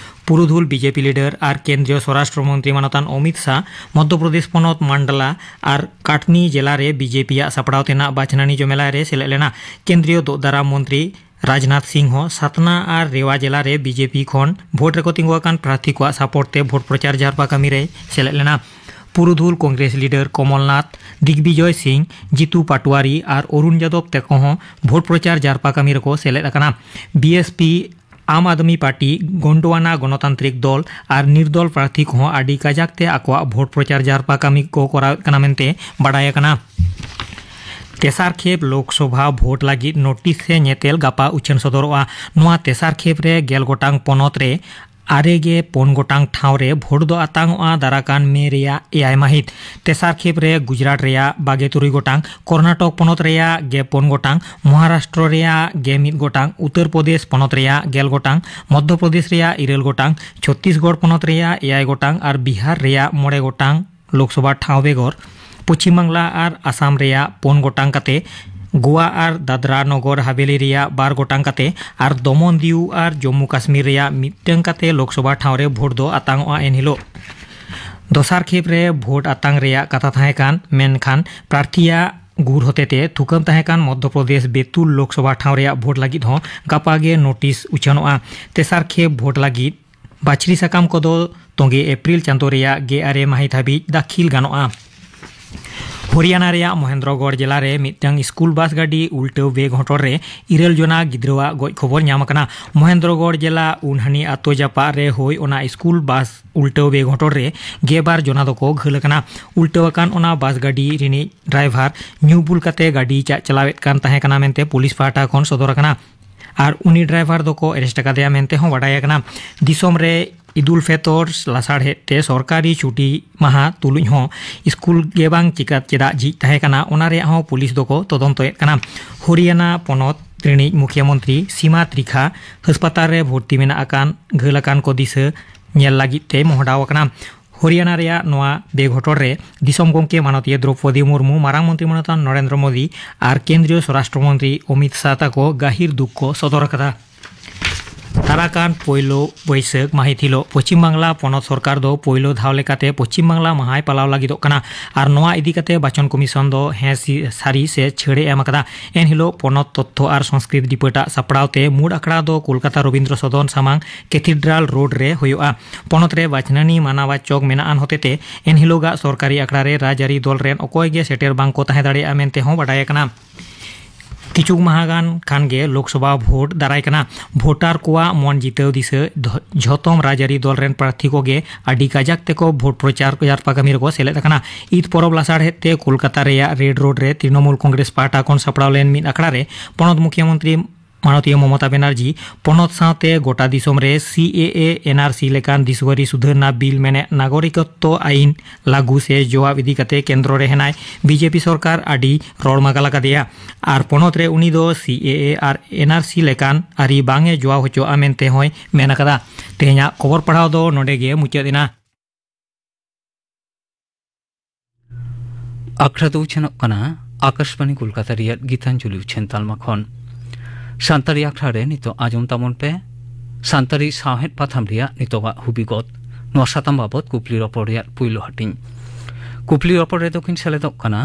ᱯᱩᱨᱩᱫᱷᱩᱞ ᱵᱤᱡᱮᱯᱤ ᱞᱤᱰᱟᱨ ᱟᱨ ᱠᱮᱱᱫᱨᱤᱭᱚ ᱥᱚᱨᱟᱥᱴᱨᱚ ᱢᱚᱱᱛᱨᱤ ᱢᱟᱱᱚᱛᱟᱱ ᱚᱢᱤᱛ ᱥᱟᱦ ᱢᱚᱫᱽᱫᱷᱚ ᱯᱨᱚᱫᱮᱥ ᱯᱚᱱᱚᱛ ᱢᱟᱱᱰᱞᱟ ᱟᱨ ᱠᱟᱴᱱᱤ ᱡᱮᱞᱟ ᱨᱮ ᱵᱤᱡᱮᱯᱤ ᱟᱜ ᱥᱟᱯᱲᱟᱣ ᱛᱮᱱᱟᱜ ᱵᱟᱪᱷᱱᱟᱱᱤ ᱡᱚᱢᱮᱞᱟᱭ ᱨᱮ ᱥᱮᱞᱮᱫ ᱞᱮᱱᱟ᱾ ᱠᱮᱱᱫᱨᱤᱭᱚ ᱫᱚᱜ ᱫᱟᱨᱟᱢ ᱢᱚᱱᱛᱨᱤ ᱨᱟᱡᱽᱱᱟᱛᱷ ᱥᱤᱝ ᱦᱚᱸ ᱥᱟᱛᱱᱟ ᱟᱨ ᱨᱮᱣᱟ ᱡᱮᱞᱟ ᱨᱮ ᱵᱤᱡᱮᱯᱤ ᱠᱷᱚᱱ ᱵᱷᱳᱴ ᱨᱮᱠᱚ ᱛᱤᱸᱜᱩ ᱟᱠᱟᱱ ᱯᱨᱟᱨᱛᱷᱤ ᱠᱚᱣᱟᱜ ᱥᱟᱯᱳᱨᱴ ᱛᱮ ᱵᱷᱳᱴ ᱯᱨᱚᱪᱟᱨ ᱡᱟᱨᱯᱟ ᱠᱟᱹᱢᱤ ᱨᱮᱭ ᱥᱮᱞᱮᱫ ᱞᱮᱱᱟ᱾ ᱯᱩᱨᱩᱫᱷᱩᱞ ᱠᱚᱝᱜᱨᱮᱥ ᱞᱤᱰᱟᱨ ᱠᱚᱢᱚᱞᱱᱟᱛᱷ, ᱫᱤᱜᱽᱵᱤᱡᱚᱭ ᱥᱤᱝ, ᱡᱤᱛᱩ ᱯᱟᱴᱣᱟᱨᱤ ᱟᱨ ᱚᱨᱩᱱ ᱡᱟᱫᱚᱵ ᱛᱮᱠᱚ ᱦᱚᱸ ᱵᱷᱳᱴ ᱯᱨᱚᱪᱟᱨ ᱡᱟᱨᱯᱟ ᱠᱟᱹᱢᱤ ᱨᱮᱠᱚ ᱥᱮᱞᱮᱫ ᱟᱠᱟᱱᱟ᱾ ᱵᱤᱮᱥᱯᱤ, ᱟᱢ ᱟᱫᱢᱤ ᱯᱟᱨᱴᱤ, ᱜᱚᱱᱰᱣᱟᱱᱟ ᱜᱚᱱᱚᱛᱟᱱᱛᱨᱤᱠ ᱫᱚᱞ ᱟᱨ ᱱᱤᱨᱫᱚᱞ ᱯᱨᱟᱨᱛᱷᱤ ᱠᱚᱦᱚᱸ ᱟᱹᱰᱤ ᱠᱟᱡᱟᱠ ᱛᱮ ᱟᱠᱚᱣᱟᱜ ᱵᱷᱳᱴ ᱯᱨᱚᱪᱟᱨ ᱡᱟᱨᱯᱟ ᱠᱟᱹᱢᱤ ᱠᱚ ᱠᱚᱨᱟᱣᱮᱫ ᱠᱟᱱᱟ ᱢᱮᱱᱛᱮ ᱵᱟᱰᱟᱭ ᱟᱠᱟᱱᱟ᱾ ᱛᱮᱥᱟᱨ ᱠᱷᱮᱯ ᱞᱳᱠᱥᱚᱵᱷᱟ ᱵᱷᱳᱴ ᱞᱟᱹᱜᱤᱫ ᱱᱳᱴᱤᱥ ᱥᱮ ᱧᱮᱛᱮᱞ ᱜᱟᱯᱟ ᱩᱪᱷᱟᱹᱱ ᱥᱚᱫᱚᱨᱚᱜᱼᱟ᱾ ᱱᱚᱣᱟ ᱛᱮᱥᱟᱨ ᱠᱷᱮᱯ ᱨᱮ ᱜᱮᱞ ᱜᱚᱴᱟᱝ ᱯᱚᱱᱚᱛ ᱨᱮ ᱟᱨᱮ ᱜᱮ ᱯᱩᱱ ᱜᱚᱴᱟᱝ ᱴᱷᱟᱶ ᱨᱮ ᱵᱷᱳᱴ ᱫᱚ ᱟᱛᱟᱝ ᱚᱜᱼᱟ ᱫᱟᱨᱟᱠᱟᱱ ᱢᱮ ᱨᱮᱭᱟᱜ ᱮᱭᱟᱭ ᱢᱟᱹᱦᱤᱛ᱾ ᱛᱮᱥᱟᱨ ᱠᱷᱮᱯ ᱨᱮ ᱜᱩᱡᱽᱨᱟᱴ ᱨᱮᱭᱟᱜ ᱵᱟᱜᱮ ᱛᱩᱨᱩᱭ ᱜᱚᱴᱟᱝ, ᱠᱚᱨᱱᱟᱴᱚᱠ ᱯᱚᱱᱚᱛ ᱨᱮᱭᱟᱜ ᱜᱮ ᱯᱩᱱ ᱜᱚᱴᱟᱝ, ᱢᱚᱦᱟᱨᱟᱥᱴᱨᱚ ᱨᱮᱭᱟᱜ ᱜᱮ ᱢᱤᱫ ᱜᱚᱴᱟᱝ, ᱩᱛᱛᱚᱨ ᱯᱨᱚᱫᱮᱥ ᱯᱚᱱᱚᱛ ᱨᱮᱭᱟᱜ ᱜᱮᱞ ᱜᱚᱴᱟᱝ, ᱢᱚᱫᱽᱫᱷᱚ ᱯᱨᱚᱫᱮᱥ ᱨᱮᱭᱟᱜ ᱤᱨᱟᱹᱞ ᱜᱚᱴᱟᱝ, ᱪᱷᱚᱛᱛᱤᱥᱜᱚᱲ ᱯᱚᱱᱚᱛ ᱨᱮᱭᱟᱜ ᱮᱭᱟᱭ ᱜᱚᱴᱟᱝ ᱟᱨ ᱵᱤᱦᱟᱨ ᱨᱮᱭᱟᱜ ᱢᱚᱬᱮ ᱜᱚᱴᱟᱝ ᱞᱳᱠᱥᱚᱵᱷᱟ ᱴᱷᱟᱶ ᱵᱮᱜᱚᱨ ᱯᱚᱪᱷᱤᱢ ᱵᱟᱝᱞᱟ ᱟᱨ ᱟᱥᱟᱢ ᱨᱮᱭᱟᱜ ᱯᱩᱱ ᱜᱚᱴᱟᱝ ᱠᱟᱛᱮ, ᱜᱳᱣᱟ ᱟᱨ ᱫᱟᱫᱨᱟ ᱱᱚᱜᱚᱨ ᱦᱟᱵᱮᱞᱤ ᱨᱮᱭᱟᱜ ᱵᱟᱨ ᱜᱚᱴᱟᱝ ᱠᱟᱛᱮ ᱟᱨ ᱫᱚᱢᱚᱱ ᱫᱤᱭᱩ ᱟᱨ ᱡᱚᱢᱢᱩ ᱠᱟᱥᱢᱤᱨ ᱨᱮᱭᱟᱜ ᱢᱤᱫᱴᱟᱝ ᱠᱟᱛᱮ ᱞᱳᱠᱥᱚᱵᱷᱟ ᱴᱷᱟᱶ ᱨᱮ ᱵᱷᱳᱴ ᱫᱚ ᱟᱛᱟᱝ ᱚᱜᱼᱟ ᱮᱱ ᱦᱤᱞᱳᱜ᱾ ᱫᱚᱥᱟᱨ ᱠᱷᱮᱯ ᱨᱮ ᱵᱷᱳᱴ ᱟᱛᱟᱝ ᱨᱮᱭᱟᱜ ᱠᱟᱛᱷᱟ ᱛᱟᱦᱮᱸ ᱠᱟᱱ, ᱢᱮᱱᱠᱷᱟᱱ ᱯᱨᱟᱨᱛᱷᱤᱭᱟᱜ ᱜᱩᱨ ᱦᱚᱛᱮᱛᱮ ᱛᱷᱩᱠᱟᱹᱢ ᱛᱟᱦᱮᱸ ᱠᱟᱱ ᱢᱚᱫᱽᱫᱷᱚ ᱯᱨᱚᱫᱮᱥ ᱵᱮᱛᱩᱞ ᱞᱳᱠᱥᱚᱵᱷᱟ ᱴᱷᱟᱶ ᱨᱮᱭᱟᱜ ᱵᱷᱳᱴ ᱞᱟᱹᱜᱤᱫ ᱦᱚᱸ ᱜᱟᱯᱟ ᱜᱮ ᱱᱳᱴᱤᱥ ᱩᱪᱷᱟᱹᱱᱚᱜᱼᱟ᱾ ᱛᱮᱥᱟᱨ ᱠᱷᱮᱯ ᱵᱷᱳᱴ ᱞᱟᱹᱜᱤᱫ ᱵᱟᱹᱪᱷᱨᱤ ᱥᱟᱠᱟᱢ ᱠᱚᱫᱚ ᱛᱚᱸᱜᱮ ᱮᱯᱨᱤᱞ ᱪᱟᱸᱫᱚ ᱨᱮᱭᱟᱜ ᱜᱮᱞ ᱟᱨᱮ ᱢᱟᱹᱦᱤᱛ ᱦᱟᱹᱵᱤᱡ ᱫᱟᱹᱠᱷᱤᱞ ᱜᱟᱱᱚᱜᱼᱟ᱾ ᱦᱚᱨᱤᱭᱟᱱᱟ ᱨᱮᱭᱟᱜ ᱢᱚᱦᱮᱱᱫᱨᱚᱜᱚᱲ ᱡᱮᱞᱟ ᱨᱮ ᱢᱤᱫᱴᱟᱝ ᱥᱠᱩᱞ ᱵᱟᱥ ᱜᱟᱹᱰᱤ ᱩᱞᱴᱟᱹᱣ ᱵᱮᱜᱷᱚᱴᱚᱱ ᱨᱮ ᱤᱨᱟᱹᱞ ᱡᱚᱱᱟ ᱜᱤᱫᱽᱨᱟᱹᱣᱟᱜ ᱜᱚᱡ ᱠᱷᱚᱵᱚᱨ ᱧᱟᱢ ᱟᱠᱟᱱᱟ᱾ ᱢᱚᱦᱮᱱᱫᱨᱚᱜᱚᱲ ᱡᱮᱞᱟ ᱩᱱᱦᱟᱱᱤ ᱟᱛᱳ ᱡᱟᱯᱟᱜ ᱨᱮ ᱦᱩᱭ ᱚᱱᱟ ᱥᱠᱩᱞ ᱵᱟᱥ ᱩᱞᱴᱟᱹᱣ ᱵᱮᱜᱷᱚᱴᱚᱱ ᱨᱮ ᱜᱮᱞ ᱵᱟᱨ ᱡᱚᱱᱟ ᱫᱚᱠᱚ ᱜᱷᱟᱹᱞ ᱟᱠᱟᱱᱟ᱾ ᱩᱞᱴᱟᱹᱣ ᱟᱠᱟᱱ ᱚᱱᱟ ᱵᱟᱥ ᱜᱟᱹᱰᱤ ᱨᱤᱱᱤᱡ ᱰᱨᱟᱭᱵᱷᱟᱨ ᱧᱩ ᱵᱩᱞ ᱠᱟᱛᱮ ᱜᱟᱹᱰᱤ ᱪᱟᱜ ᱪᱟᱞᱟᱣᱮᱫ ᱠᱟᱱ ᱛᱟᱦᱮᱸ ᱠᱟᱱᱟ ᱢᱮᱱᱛᱮ ᱯᱩᱞᱤᱥ ᱯᱟᱦᱴᱟ ᱠᱷᱚᱱ ᱥᱚᱫᱚᱨ ᱟᱠᱟᱱᱟ᱾ ᱟᱨ ᱩᱱᱤ ᱰᱨᱟᱭᱵᱷᱟᱨ ᱫᱚᱠᱚ ᱮᱨᱮᱥᱴ ᱟᱠᱟᱫᱮᱭᱟ ᱢᱮᱱᱛᱮ ᱦᱚᱸ ᱵᱟᱰᱟᱭ ᱟᱠᱟᱱᱟ᱾ ᱫᱤᱥᱚᱢ ᱨᱮ ᱤᱫᱩᱞ ᱯᱷᱮᱛᱚᱨ ᱞᱟᱥᱟᱲᱦᱮᱫ ᱛᱮ ᱥᱚᱨᱠᱟᱨᱤ ᱪᱷᱩᱴᱤ ᱢᱟᱦᱟ ᱛᱩᱞᱩᱡ ᱦᱚᱸ ᱥᱠᱩᱞ ᱜᱮ ᱵᱟᱝ ᱪᱤᱠᱟ ᱪᱮᱫᱟᱜ ᱡᱷᱤᱡ ᱛᱟᱦᱮᱸ ᱠᱟᱱᱟ, ᱚᱱᱟ ᱨᱮᱭᱟᱜ ᱦᱚᱸ ᱯᱩᱞᱤᱥ ᱫᱚᱠᱚ ᱛᱚᱫᱚᱱᱛᱚᱭᱮᱫ ᱠᱟᱱᱟ᱾ ᱦᱚᱨᱤᱭᱟᱱᱟ ᱯᱚᱱᱚᱛ ᱨᱤᱱᱤᱡ ᱢᱩᱠᱷᱭᱟᱹ ᱢᱚᱱᱛᱨᱤ ᱥᱤᱢᱟ ᱛᱨᱤᱠᱷᱟ ᱦᱟᱥᱯᱟᱛᱟᱞ ᱨᱮ ᱵᱷᱚᱨᱛᱤ ᱢᱮᱱᱟᱜ ᱟᱠᱟᱱ ᱜᱷᱟᱹᱞ ᱟᱠᱟᱱ ᱠᱚ ᱫᱤᱥᱟᱹ ᱧᱮᱞ ᱞᱟᱹᱜᱤᱫ ᱛᱮ ᱢᱚᱦᱰᱟᱣ ᱟᱠᱟᱱᱟ᱾ ᱦᱚᱨᱤᱭᱟᱱᱟ ᱨᱮᱭᱟᱜ ᱱᱚᱣᱟ ᱵᱮᱜᱷᱚᱴᱚᱱ ᱨᱮ ᱫᱤᱥᱚᱢ ᱜᱚᱢᱠᱮ ᱢᱟᱱᱚᱛᱤᱭᱟᱹ ᱫᱨᱚᱯᱚᱫᱤ ᱢᱩᱨᱢᱩ, ᱢᱟᱨᱟᱝ ᱢᱚᱱᱛᱨᱤ ᱢᱟᱱᱚᱛᱟᱱ ᱱᱚᱨᱮᱱᱫᱨᱚ ᱢᱳᱫᱤ ᱟᱨ ᱠᱮᱱᱫᱨᱤᱭᱚ ᱥᱚᱨᱟᱥᱴᱨᱚ ᱢᱚᱱᱛᱨᱤ ᱚᱢᱤᱛ ᱥᱟᱦ ᱛᱟᱠᱚ ᱜᱟᱹᱦᱤᱨ ᱫᱩᱠ ᱠᱚ ᱥᱚᱫᱚᱨ ᱟᱠᱟᱫᱟ᱾ ᱛᱟᱨᱟᱠᱟᱱ ᱯᱳᱭᱞᱳ ᱵᱟᱹᱭᱥᱟᱹᱠᱷ ᱢᱟᱹᱦᱤᱛ ᱦᱤᱞᱳᱜ ᱯᱚᱪᱷᱤᱢ ᱵᱟᱝᱞᱟ ᱯᱚᱱᱚᱛ ᱥᱚᱨᱠᱟᱨ ᱫᱚ ᱯᱳᱭᱞᱳ ᱫᱷᱟᱣ ᱞᱮᱠᱟᱛᱮ ᱯᱚᱪᱷᱤᱢ ᱵᱟᱝᱞᱟ ᱢᱟᱦᱟᱭ ᱯᱟᱞᱟᱣ ᱞᱟᱹᱜᱤᱫᱚᱜ ᱠᱟᱱᱟ᱾ ᱟᱨ ᱱᱚᱣᱟ ᱤᱫᱤ ᱠᱟᱛᱮ ᱵᱟᱪᱚᱱ ᱠᱚᱢᱤᱥᱚᱱ ᱫᱚ ᱦᱮᱸ ᱥᱤ-, ᱥᱟᱹᱨᱤ ᱥᱮ ᱪᱷᱟᱹᱲᱮ ᱮᱢ ᱟᱠᱟᱫᱟ᱾ ᱮᱱᱦᱤᱞᱳᱜ ᱯᱚᱱᱚᱛ ᱛᱚᱛᱛᱷᱚ ᱟᱨ ᱥᱚᱝᱥᱠᱨᱤᱛ ᱰᱤᱯᱟᱨᱴᱟᱜ ᱥᱟᱯᱲᱟᱣ ᱛᱮ ᱢᱩᱲ ᱟᱠᱷᱲᱟ ᱫᱚ ᱠᱳᱞᱠᱟᱛᱟ ᱨᱚᱵᱤᱱᱫᱨᱚ ᱥᱚᱫᱚᱱ ᱥᱟᱢᱟᱝ ᱠᱮᱛᱷᱤᱰᱨᱟᱞ ᱨᱳᱰ ᱨᱮ ᱦᱩᱭᱩᱜᱼᱟ᱾ ᱯᱚᱱᱚᱛ ᱨᱮ ᱵᱟᱪᱷᱱᱟᱹᱱᱤ ᱢᱟᱱᱟᱣᱟᱪᱚᱠ ᱢᱮᱱᱟᱜ ᱟᱱ ᱦᱚᱛᱮᱛᱮ ᱮᱱᱦᱤᱞᱳᱜᱟᱜ ᱥᱚᱨᱠᱟᱨᱤ ᱟᱠᱷᱲᱟ ᱨᱮ ᱨᱟᱡᱽᱟᱹᱨᱤ ᱫᱚᱞ ᱨᱮᱱ ᱚᱠᱚᱭ ᱜᱮ ᱥᱮᱴᱮᱨ ᱵᱟᱝ ᱠᱚ ᱛᱟᱦᱮᱸ ᱫᱟᱲᱮᱭᱟᱜᱼᱟ ᱢᱮᱱᱛᱮ ᱦᱚᱸ ᱵᱟᱰᱟᱭ ᱟᱠᱟᱱᱟ᱾ ᱠᱤᱪᱷᱩ ᱢᱟᱦᱟ ᱜᱟᱱ ᱠᱷᱟᱱ ᱜᱮ ᱞᱳᱠᱥᱚᱵᱷᱟ ᱵᱷᱳᱴ ᱫᱟᱨᱟᱭ ᱠᱟᱱᱟ᱾ ᱵᱷᱳᱴᱟᱨ ᱠᱚᱣᱟᱜ ᱢᱚᱱ ᱡᱤᱛᱟᱹᱣ ᱫᱤᱥᱟᱹ ᱫᱷᱚ-, ᱡᱷᱚᱛᱚᱢ ᱨᱟᱡᱽᱟᱹᱨᱤ ᱫᱚᱞ ᱨᱮᱱ ᱯᱨᱟᱨᱛᱷᱤ ᱠᱚᱜᱮ ᱟᱹᱰᱤ ᱠᱟᱡᱟᱠ ᱛᱮᱠᱚ ᱵᱷᱳᱴ ᱯᱨᱚᱪᱟᱨ ᱡᱟᱨᱯᱟ ᱠᱟᱹᱢᱤ ᱨᱮᱠᱚ ᱥᱮᱞᱮᱫ ᱟᱠᱟᱱᱟ᱾ ᱤᱫ ᱯᱚᱨᱚᱵᱽ ᱞᱟᱥᱟᱲᱦᱮᱫ ᱛᱮ ᱠᱳᱞᱠᱟᱛᱟ ᱨᱮᱭᱟᱜ ᱨᱮᱰ ᱨᱳᱰ ᱨᱮ ᱛᱨᱤᱱᱚᱢᱩᱞ ᱠᱚᱝᱜᱨᱮᱥ ᱯᱟᱦᱴᱟ ᱠᱷᱚᱱ ᱥᱟᱯᱲᱟᱣ ᱞᱮᱱ ᱢᱤᱫ ᱟᱠᱷᱲᱟ ᱨᱮ ᱯᱚᱱᱚᱛ ᱢᱩᱠᱷᱭᱟᱹ ᱢᱚᱱᱛᱨᱤ ᱢᱟᱱᱚᱛᱤᱭᱟᱹ ᱢᱚᱢᱚᱛᱟ ᱵᱮᱱᱟᱨᱡᱤ ᱯᱚᱱᱚᱛ ᱥᱟᱶᱛᱮ ᱜᱚᱴᱟ ᱫᱤᱥᱚᱢ ᱨᱮ ᱥᱤ ᱮ ᱮ, ᱮᱱ ᱟᱨ ᱥᱤ ᱞᱮᱠᱟᱱ ᱫᱤᱥᱣᱟᱹᱨᱤ ᱥᱩᱫᱷᱟᱹᱨ ᱨᱮᱱᱟᱜ ᱵᱤᱞ, ᱢᱮᱱᱮᱫ ᱱᱟᱜᱚᱨᱤᱠᱚᱛᱛᱚ ᱟᱭᱤᱱ ᱞᱟᱹᱜᱩ ᱥᱮ ᱡᱚᱣᱟᱵ ᱤᱫᱤ ᱠᱟᱛᱮ ᱠᱮᱱᱫᱨᱚ ᱨᱮ ᱦᱮᱱᱟᱭ ᱵᱤ ᱡᱮ ᱯᱤ ᱥᱚᱨᱠᱟᱨ ᱟᱹᱰᱤ ᱨᱚᱲ ᱢᱟᱜᱟᱞ ᱟᱠᱟᱫᱮᱭᱟ᱾ ᱟᱨ ᱯᱚᱱᱚᱛ ᱨᱮ ᱩᱱᱤ ᱫᱚ ᱥᱤ ᱮ ᱮ ᱟᱨ ᱮᱱ ᱟᱨ ᱥᱤ ᱞᱮᱠᱟᱱ ᱟᱹᱨᱤ ᱵᱟᱝ ᱮ ᱡᱚᱣᱟᱣ ᱦᱚᱪᱚᱣᱟᱜᱼᱟ ᱢᱮᱱᱛᱮ ᱦᱚᱸᱭ ᱢᱮᱱ ᱟᱠᱟᱫᱟ᱾ ᱛᱮᱦᱮᱧᱟᱜ ᱠᱷᱚᱵᱚᱨ ᱯᱟᱲᱦᱟᱣ ᱫᱚ ᱱᱚᱰᱮ ᱜᱮ ᱢᱩᱪᱟᱹᱫ ᱮᱱᱟ᱾ ᱟᱠᱷᱲᱟ ᱫᱚ ᱩᱪᱷᱟᱹᱱᱚᱜ ᱠᱟᱱᱟ ᱟᱠᱟᱥᱵᱟᱬᱤ ᱠᱳᱞᱠᱟᱛᱟ ᱨᱮᱭᱟᱜ ᱜᱤᱛᱟᱧᱡᱚᱞᱤ ᱩᱪᱷᱟᱹᱱ ᱛᱟᱞᱢᱟ ᱠᱷᱚᱱ᱾ ᱥᱟᱱᱛᱟᱲᱤ ᱟᱠᱷᱲᱟ ᱨᱮ ᱱᱤᱛᱚᱜ ᱟᱸᱡᱚᱢ ᱛᱟᱵᱚᱱ ᱯᱮ ᱥᱟᱱᱛᱟᱲᱤ ᱥᱟᱶᱦᱮᱫ ᱯᱟᱛᱷᱟᱢ ᱨᱮᱭᱟᱜ ᱱᱤᱛᱚᱜᱟᱜ ᱦᱩᱵᱤᱜᱚᱛ᱾ ᱱᱚᱣᱟ ᱥᱟᱛᱟᱢ ᱵᱟᱵᱚᱛ ᱠᱩᱠᱞᱤ ᱨᱚᱯᱚᱲ ᱨᱮᱭᱟᱜ ᱯᱩᱭᱞᱩ ᱦᱟᱹᱴᱤᱧ᱾ ᱠᱩᱠᱞᱤ ᱨᱚᱯᱚᱲ ᱨᱮᱫᱚ ᱠᱤᱱ ᱥᱮᱞᱮᱫᱚᱜ ᱠᱟᱱᱟ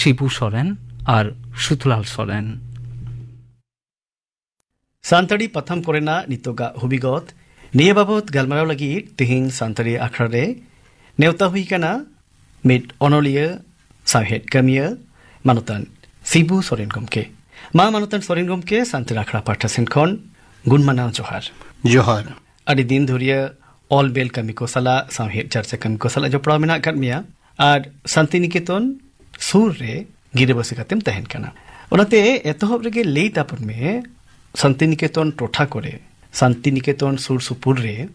ᱥᱤᱵᱩ ᱥᱚᱨᱮᱱ ᱟᱨ ᱥᱩᱛᱞᱟᱞ ᱥᱚᱨᱮᱱ᱾ ᱥᱟᱱᱛᱟᱲᱤ ᱯᱟᱛᱷᱟᱢ ᱠᱚᱨᱮᱱᱟᱜ ᱱᱤᱛᱚᱜᱟᱜ ᱦᱩᱵᱤᱜᱚᱛ᱾ ᱱᱤᱭᱟᱹ ᱵᱟᱵᱚᱛ ᱜᱟᱞᱢᱟᱨᱟᱣ ᱞᱟᱹᱜᱤᱫ ᱛᱮᱦᱮᱧ ᱥᱟᱱᱛᱟᱲᱤ ᱟᱠᱷᱲᱟ ᱨᱮ ᱱᱮᱣᱛᱟ ᱦᱩᱭ ᱠᱟᱱᱟ ᱢᱤᱫ ᱚᱱᱚᱞᱤᱭᱟᱹ, ᱥᱟᱶᱦᱮᱫ ᱠᱟᱹᱢᱤᱭᱟᱹ, ᱢᱟᱱᱚᱛᱟᱱ ᱥᱤᱵᱩ ᱥᱚᱨᱮᱱ ᱜᱚᱢᱠᱮ᱾ ᱢᱟ ᱢᱟᱱᱚᱛᱟᱱ ᱥᱚᱨᱮᱱ ᱜᱚᱢᱠᱮ, ᱥᱟᱱᱛᱟᱲ ᱟᱠᱷᱲᱟ ᱯᱟᱦᱴᱟ ᱥᱮᱱ ᱠᱷᱚᱱ ᱜᱩᱱ ᱢᱟᱱᱟᱣ ᱡᱚᱦᱟᱨ᱾ ᱡᱚᱦᱟᱨ᱾ ᱟᱹᱰᱤ ᱫᱤᱱ ᱫᱷᱩᱨᱤᱭᱟᱹ ᱚᱞ ᱵᱮᱞ ᱠᱟᱹᱢᱤ ᱠᱚ ᱥᱟᱞᱟᱜ, ᱥᱟᱶᱦᱮᱫ ᱪᱟᱨᱪᱟ ᱠᱟᱹᱢᱤ ᱠᱚ ᱥᱟᱞᱟᱜ ᱡᱚᱯᱲᱟᱣ ᱢᱮᱱᱟᱜ ᱟᱠᱟᱫ ᱢᱮᱭᱟ᱾ ᱟᱨ ᱥᱟᱱᱛᱤᱱᱤᱠᱮᱛᱚᱱ ᱥᱩᱨ ᱨᱮ ᱜᱤᱨᱟᱹᱵᱟᱹᱥᱤ ᱠᱟᱛᱮᱢ ᱛᱟᱦᱮᱱ ᱠᱟᱱᱟ᱾ ᱚᱱᱟᱛᱮ ᱮᱛᱚᱦᱚᱵ ᱨᱮᱜᱮ ᱞᱟᱹᱭ ᱛᱟᱵᱚᱱ ᱢᱮ, ᱥᱟᱱᱛᱤᱱᱤᱠᱮᱛᱚᱱ ᱴᱚᱴᱷᱟ ᱠᱚᱨᱮ, ᱥᱟᱱᱛᱤᱱᱤᱠᱮᱛᱚᱱ ᱥᱩᱨ ᱥᱩᱯᱩᱨ ᱨᱮ,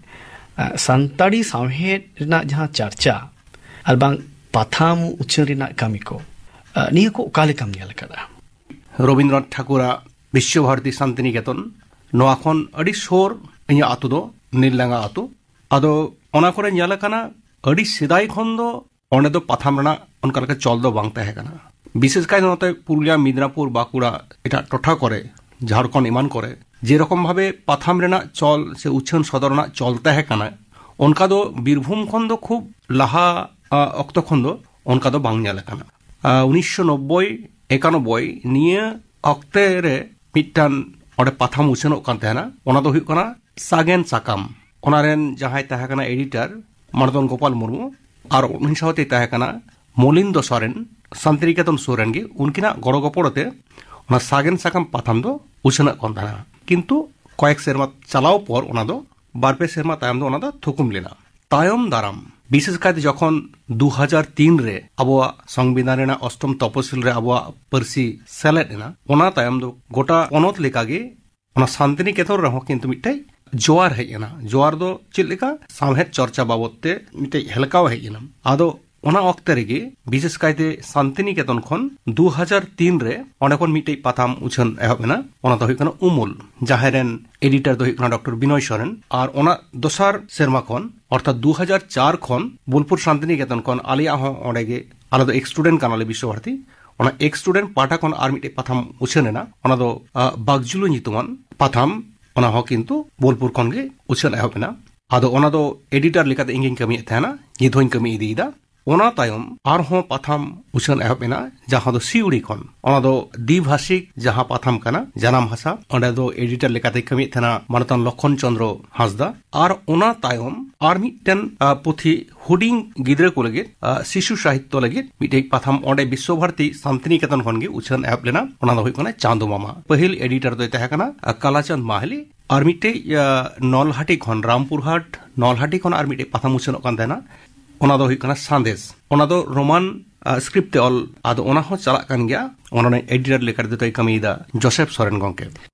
ᱟ, ᱥᱟᱱᱛᱟᱲᱤ ᱥᱟᱶᱦᱮᱫ ᱨᱮᱱᱟᱜ ᱡᱟᱦᱟᱸ ᱪᱟᱨᱪᱟ ᱟᱨ ᱵᱟᱝ ᱯᱟᱛᱷᱟᱢ ᱩᱪᱷᱟᱹᱱ ᱨᱮᱱᱟᱜ ᱠᱟᱹᱢᱤ ᱠᱚ, ᱟ, ᱱᱤᱭᱟᱹ ᱠᱚ ᱚᱠᱟ ᱞᱮᱠᱟᱢ ᱧᱮᱞ ᱟᱠᱟᱫᱟ? ᱨᱚᱵᱤᱱᱫᱨᱚᱱᱟᱛᱷ ᱴᱷᱟᱠᱩᱨᱟᱜ ᱵᱤᱥᱥᱚᱵᱷᱟᱨᱚᱛᱤ ᱥᱟᱱᱛᱤᱱᱤᱠᱮᱛᱚᱱ, ᱱᱚᱣᱟ ᱠᱷᱚᱱ ᱟᱹᱰᱤ ᱥᱩᱨ ᱤᱧᱟᱹᱜ ᱟᱹᱛᱩ ᱫᱚ ᱱᱤᱞᱰᱟᱸᱜᱟ ᱟᱹᱛᱩ᱾ ᱟᱫᱚ ᱚᱱᱟ ᱠᱚᱨᱮ ᱧᱮᱞ ᱟᱠᱟᱱᱟ, ᱟᱹᱰᱤ ᱥᱮᱫᱟᱭ ᱠᱷᱚᱱ ᱫᱚ ᱚᱸᱰᱮ ᱫᱚ ᱯᱟᱛᱷᱟᱢ ᱨᱮᱱᱟᱜ ᱚᱱᱠᱟ ᱞᱮᱠᱟ ᱪᱚᱞ ᱫᱚ ᱵᱟᱝ ᱛᱟᱦᱮᱸ ᱠᱟᱱᱟ᱾ ᱵᱤᱥᱮᱥ ᱠᱟᱭᱛᱮ ᱱᱚᱛᱮ ᱯᱩᱨᱩᱞᱤᱭᱟ, ᱢᱤᱫᱱᱟᱯᱩᱨ, ᱵᱟᱸᱠᱩᱲᱟ, ᱮᱴᱟᱜ ᱴᱚᱴᱷᱟ ᱠᱚᱨᱮ, ᱡᱷᱟᱲᱠᱷᱚᱸᱰ ᱮᱢᱟᱱ ᱠᱚᱨᱮ ᱡᱮᱨᱚᱠᱚᱢ ᱵᱷᱟᱵᱮ ᱯᱟᱛᱷᱟᱢ ᱨᱮᱱᱟᱜ ᱪᱚᱞ ᱥᱮ ᱩᱪᱷᱟᱹᱱ ᱥᱚᱫᱚᱨ ᱨᱮᱱᱟᱜ ᱪᱚᱞ ᱛᱟᱦᱮᱸ ᱠᱟᱱᱟ, ᱚᱱᱠᱟ ᱫᱚ ᱵᱤᱨᱵᱷᱩᱢ ᱠᱷᱚᱱ ᱫᱚ ᱠᱷᱩᱵ ᱞᱟᱦᱟ, ᱟ, ᱚᱠᱛᱚ ᱠᱷᱚᱱ ᱫᱚ ᱚᱱᱠᱟ ᱫᱚ ᱵᱟᱝ ᱧᱮᱞ ᱟᱠᱟᱱᱟ᱾ ᱟ, ᱩᱱᱤᱥᱥᱚ ᱱᱚᱵᱵᱳᱭ ᱮᱠᱟᱱᱚᱵᱵᱳᱭ ᱱᱤᱭᱟᱹ ᱚᱠᱛᱮ ᱨᱮ ᱢᱤᱫᱴᱟᱝ ᱚᱸᱰᱮ ᱯᱟᱛᱷᱟᱢ ᱩᱪᱷᱟᱹᱱᱚᱜ ᱠᱟᱱ ᱛᱟᱦᱮᱱᱟ, ᱚᱱᱟ ᱫᱚ ᱦᱩᱭᱩᱜ ᱠᱟᱱᱟ ᱥᱟᱜᱮᱱ ᱥᱟᱠᱟᱢ᱾ ᱚᱱᱟ ᱨᱮᱱ ᱡᱟᱦᱟᱸᱭ ᱛᱟᱦᱮᱸ ᱠᱟᱱᱟ ᱮᱰᱤᱴᱚᱨ, ᱢᱟᱱᱚᱛᱟᱱ ᱜᱳᱯᱟᱞ ᱢᱩᱨᱢᱩ, ᱟᱨ ᱩᱱᱤ ᱥᱟᱶᱛᱮ ᱛᱟᱦᱮᱸ ᱠᱟᱱᱟ ᱢᱚᱞᱤᱱᱫᱚ ᱥᱚᱨᱮᱱ, ᱥᱟᱱᱛᱤᱱᱤᱠᱮᱛᱚᱱ ᱥᱩᱨ ᱨᱮᱱ ᱜᱮ᱾ ᱩᱱᱠᱤᱱᱟᱜ ᱜᱚᱲᱚ ᱜᱚᱯᱚᱲᱚ ᱛᱮ ᱚᱱᱟ ᱥᱟᱜᱮᱱ ᱥᱟᱠᱟᱢ ᱯᱟᱛᱷᱟᱢ ᱫᱚ ᱩᱪᱷᱟᱹᱱᱚᱜ ᱠᱟᱱ ᱛᱟᱦᱮᱱᱟ᱾ ᱠᱤᱱᱛᱩ ᱠᱚᱭᱮᱠ ᱥᱮᱨᱢᱟ ᱪᱟᱞᱟᱣ ᱯᱚᱨ ᱚᱱᱟ ᱫᱚ, ᱵᱟᱨ ᱯᱮ ᱥᱮᱨᱢᱟ ᱛᱟᱭᱚᱢ ᱫᱚ ᱚᱱᱟ ᱫᱚ ᱛᱷᱩᱠᱩᱢ ᱞᱮᱱᱟ᱾ ᱛᱟᱭᱚᱢ ᱫᱟᱨᱟᱢ, ᱵᱤᱥᱮᱥ ᱠᱟᱭᱛᱮ ᱡᱚᱠᱷᱚᱱ ᱫᱩ ᱦᱟᱡᱟᱨ ᱛᱤᱱ ᱨᱮ ᱟᱵᱚᱣᱟᱜ ᱥᱚᱝᱵᱤᱫᱷᱟᱱ ᱨᱮᱱᱟᱜ ᱚᱥᱴᱚᱢ ᱛᱚᱯᱚᱥᱤᱞ ᱨᱮ ᱟᱵᱚᱣᱟᱜ ᱯᱟᱹᱨᱥᱤ ᱥᱮᱞᱮᱫ ᱮᱱᱟ, ᱚᱱᱟ ᱛᱟᱭᱚᱢ ᱫᱚ ᱜᱚᱴᱟ ᱯᱚᱱᱚᱛ ᱞᱮᱠᱟᱜᱮ ᱚᱱᱟ ᱥᱟᱱᱛᱤᱱᱤᱠᱮᱛᱚᱱ ᱨᱮᱦᱚᱸ ᱠᱤᱱᱛᱩ ᱢᱤᱫᱴᱮᱡ ᱡᱳᱣᱟᱨ ᱦᱮᱡ ᱮᱱᱟ᱾ ᱡᱳᱣᱟᱨ ᱫᱚ ᱪᱮᱫ ᱞᱮᱠᱟ? ᱥᱟᱶᱦᱮᱫ ᱪᱚᱨᱪᱟ ᱵᱟᱵᱚᱫ ᱛᱮ ᱢᱤᱫᱴᱮᱡ ᱦᱮᱞᱠᱟᱣ ᱦᱮᱡ ᱮᱱᱟ᱾ ᱟᱫᱚ ᱚᱱᱟ ᱚᱠᱛᱮ ᱨᱮᱜᱮ ᱵᱤᱥᱮᱥ ᱠᱟᱭᱛᱮ ᱥᱟᱱᱛᱤᱱᱤᱠᱮᱛᱚᱱ ᱠᱷᱚᱱ ᱫᱩ ᱦᱟᱡᱟᱨ ᱛᱤᱱ ᱨᱮ ᱚᱸᱰᱮ ᱠᱷᱚᱱ ᱢᱤᱫᱴᱮᱡ ᱯᱟᱛᱷᱟᱢ ᱩᱪᱷᱟᱹᱱ ᱮᱦᱚᱵ ᱮᱱᱟ᱾ ᱚᱱᱟ ᱫᱚ ᱦᱩᱭᱩᱜ ᱠᱟᱱᱟ ᱩᱢᱩᱞ, ᱡᱟᱦᱟᱸᱭ ᱨᱮᱱ ᱮᱰᱤᱴᱚᱨ ᱫᱚ ᱦᱩᱭᱩᱜ ᱠᱟᱱᱟ ᱰᱚᱠᱴᱚᱨ ᱵᱤᱱᱚᱭ ᱥᱚᱨᱮᱱ᱾ ᱟᱨ ᱚᱱᱟ ᱫᱚᱥᱟᱨ ᱥᱮᱨᱢᱟ ᱠᱷᱚᱱ, ᱚᱨᱛᱷᱟᱛ ᱫᱩ ᱦᱟᱡᱟᱨ ᱪᱟᱨ ᱠᱷᱚᱱ ᱵᱳᱞᱯᱩᱨ ᱥᱟᱱᱛᱤᱱᱤᱠᱮᱛᱚᱱ ᱠᱷᱚᱱ ᱟᱞᱮᱭᱟᱜ ᱦᱚᱸ ᱚᱸᱰᱮ ᱜᱮ, ᱟᱞᱮ ᱫᱚ ᱮᱠᱥ ᱥᱴᱩᱰᱮᱱᱴ ᱠᱟᱱᱟᱞᱮ ᱵᱤᱥᱥᱚ ᱵᱷᱟᱨᱚᱛᱤ, ᱚᱱᱟ ᱮᱠᱥ ᱥᱴᱩᱰᱮᱱᱴ ᱯᱟᱦᱴᱟ ᱠᱷᱚᱱ ᱟᱨ ᱢᱤᱫᱴᱮᱡ ᱯᱟᱛᱷᱟᱢ ᱩᱪᱷᱟᱹᱱ ᱮᱱᱟ᱾ ᱚᱱᱟ ᱫᱚ ᱟᱜ, ᱵᱟᱜᱽᱡᱩᱞᱩ ᱧᱩᱛᱩᱢᱟᱱ ᱯᱟᱛᱷᱟᱢ, ᱚᱱᱟ ᱦᱚᱸ ᱠᱤᱱᱛᱩ ᱵᱳᱞᱯᱩᱨ ᱠᱷᱚᱱ ᱜᱮ ᱩᱪᱷᱟᱹᱱ ᱮᱦᱚᱵ ᱮᱱᱟ᱾ ᱟᱫᱚ ᱚᱱᱟ ᱫᱚ ᱮᱰᱤᱴᱚᱨ ᱞᱮᱠᱟᱛᱮ ᱤᱧ ᱜᱤᱧ ᱠᱟᱹᱢᱤᱭᱮᱫ ᱛᱟᱦᱮᱱᱟ, ᱱᱤᱛ ᱦᱚᱸᱧ ᱠᱟᱹᱢᱤ ᱤᱫᱤᱭᱮᱫᱟ᱾ ᱚᱱᱟ ᱛᱟᱭᱚᱢ ᱟᱨᱦᱚᱸ ᱯᱟᱛᱷᱟᱢ ᱩᱪᱷᱟᱹᱱ ᱮᱦᱚᱵ ᱮᱱᱟ, ᱡᱟᱦᱟᱸ ᱫᱚ ᱥᱤᱣᱲᱤ ᱠᱷᱚᱱ᱾ ᱚᱱᱟ ᱫᱚ ᱫᱤᱵᱷᱟᱥᱤᱠ ᱡᱟᱦᱟᱸ ᱯᱟᱛᱷᱟᱢ ᱠᱟᱱᱟ, ᱡᱟᱱᱟᱢ ᱵᱷᱟᱥᱟ, ᱚᱸᱰᱮ ᱫᱚ ᱮᱰᱤᱴᱚᱨ ᱞᱮᱠᱟᱛᱮ ᱠᱟᱹᱢᱤᱭᱮᱫ ᱛᱟᱦᱮᱱᱟ ᱢᱟᱱᱚᱛᱟᱱ ᱞᱚᱠᱷᱚᱱ ᱪᱚᱸᱫᱽᱨᱚ ᱦᱟᱸᱥᱫᱟ᱾ ᱟᱨ ᱚᱱᱟ ᱛᱟᱭᱚᱢ ᱟᱨ ᱢᱤᱫᱴᱮᱱ, ᱟ, ᱯᱩᱛᱷᱤ ᱦᱩᱰᱤᱧ ᱜᱤᱫᱽᱨᱟᱹ ᱠᱚ ᱞᱟᱹᱜᱤᱫ, ᱟ, ᱥᱤᱥᱩ ᱥᱟᱦᱤᱛᱛᱚ ᱞᱟᱹᱜᱤᱫ ᱢᱤᱫᱴᱮᱡ ᱯᱟᱛᱷᱟᱢ ᱚᱸᱰᱮ ᱵᱤᱥᱥᱚ ᱵᱷᱟᱨᱚᱛᱤ ᱥᱟᱱᱛᱤᱱᱤᱠᱮᱛᱚᱱ ᱠᱷᱚᱱ ᱜᱮ ᱩᱪᱷᱟᱹᱱ ᱮᱦᱚᱵ ᱞᱮᱱᱟ᱾ ᱚᱱᱟ ᱫᱚ ᱦᱩᱭᱩᱜ ᱠᱟᱱᱟ ᱪᱟᱸᱫᱚ ᱢᱟᱢᱟ᱾ ᱯᱟᱹᱦᱤᱞ ᱮᱰᱤᱴᱚᱨ ᱫᱚᱭ ᱛᱟᱦᱮᱸ ᱠᱟᱱᱟ, ᱟ, ᱠᱟᱞᱟᱪᱟᱸᱫᱽ ᱢᱟᱦᱟᱞᱤ᱾ ᱟᱨ ᱢᱤᱫᱴᱮᱡ, ᱟ, ᱱᱚᱞᱦᱟᱴᱤ ᱠᱷᱚᱱ, ᱨᱟᱢᱯᱩᱨᱦᱟᱴ ᱱᱚᱞᱦᱟᱴᱤ ᱠᱷᱚᱱ ᱟᱨ ᱢᱤᱫᱴᱮᱡ ᱯᱟᱛᱷᱟᱢ ᱩᱪᱷᱟᱹᱱᱚᱜ ᱠᱟᱱ ᱛᱟᱦᱮᱱᱟ᱾ ᱚᱱᱟ ᱫᱚ ᱦᱩᱭᱩᱜ ᱠᱟᱱᱟ ᱥᱟᱸᱫᱮᱥ᱾ ᱚᱱᱟ ᱫᱚ ᱨᱳᱢᱟᱱ, ᱟ, ᱥᱠᱨᱤᱯᱴ ᱛᱮ ᱚᱞ᱾ ᱟᱫᱚ ᱚᱱᱟ ᱦᱚᱸ ᱪᱟᱞᱟᱜ ᱠᱟᱱ ᱜᱮᱭᱟ᱾ ᱚᱱᱟ ᱨᱮᱱ ᱮᱰᱤᱴᱚᱨ ᱞᱮᱠᱟ ᱛᱮᱫᱚᱭ ᱠᱟᱹᱢᱤᱭᱮᱫᱟ ᱡᱳᱥᱮᱯ ᱥᱚᱨᱮᱱ ᱜᱚᱝᱠᱮ᱾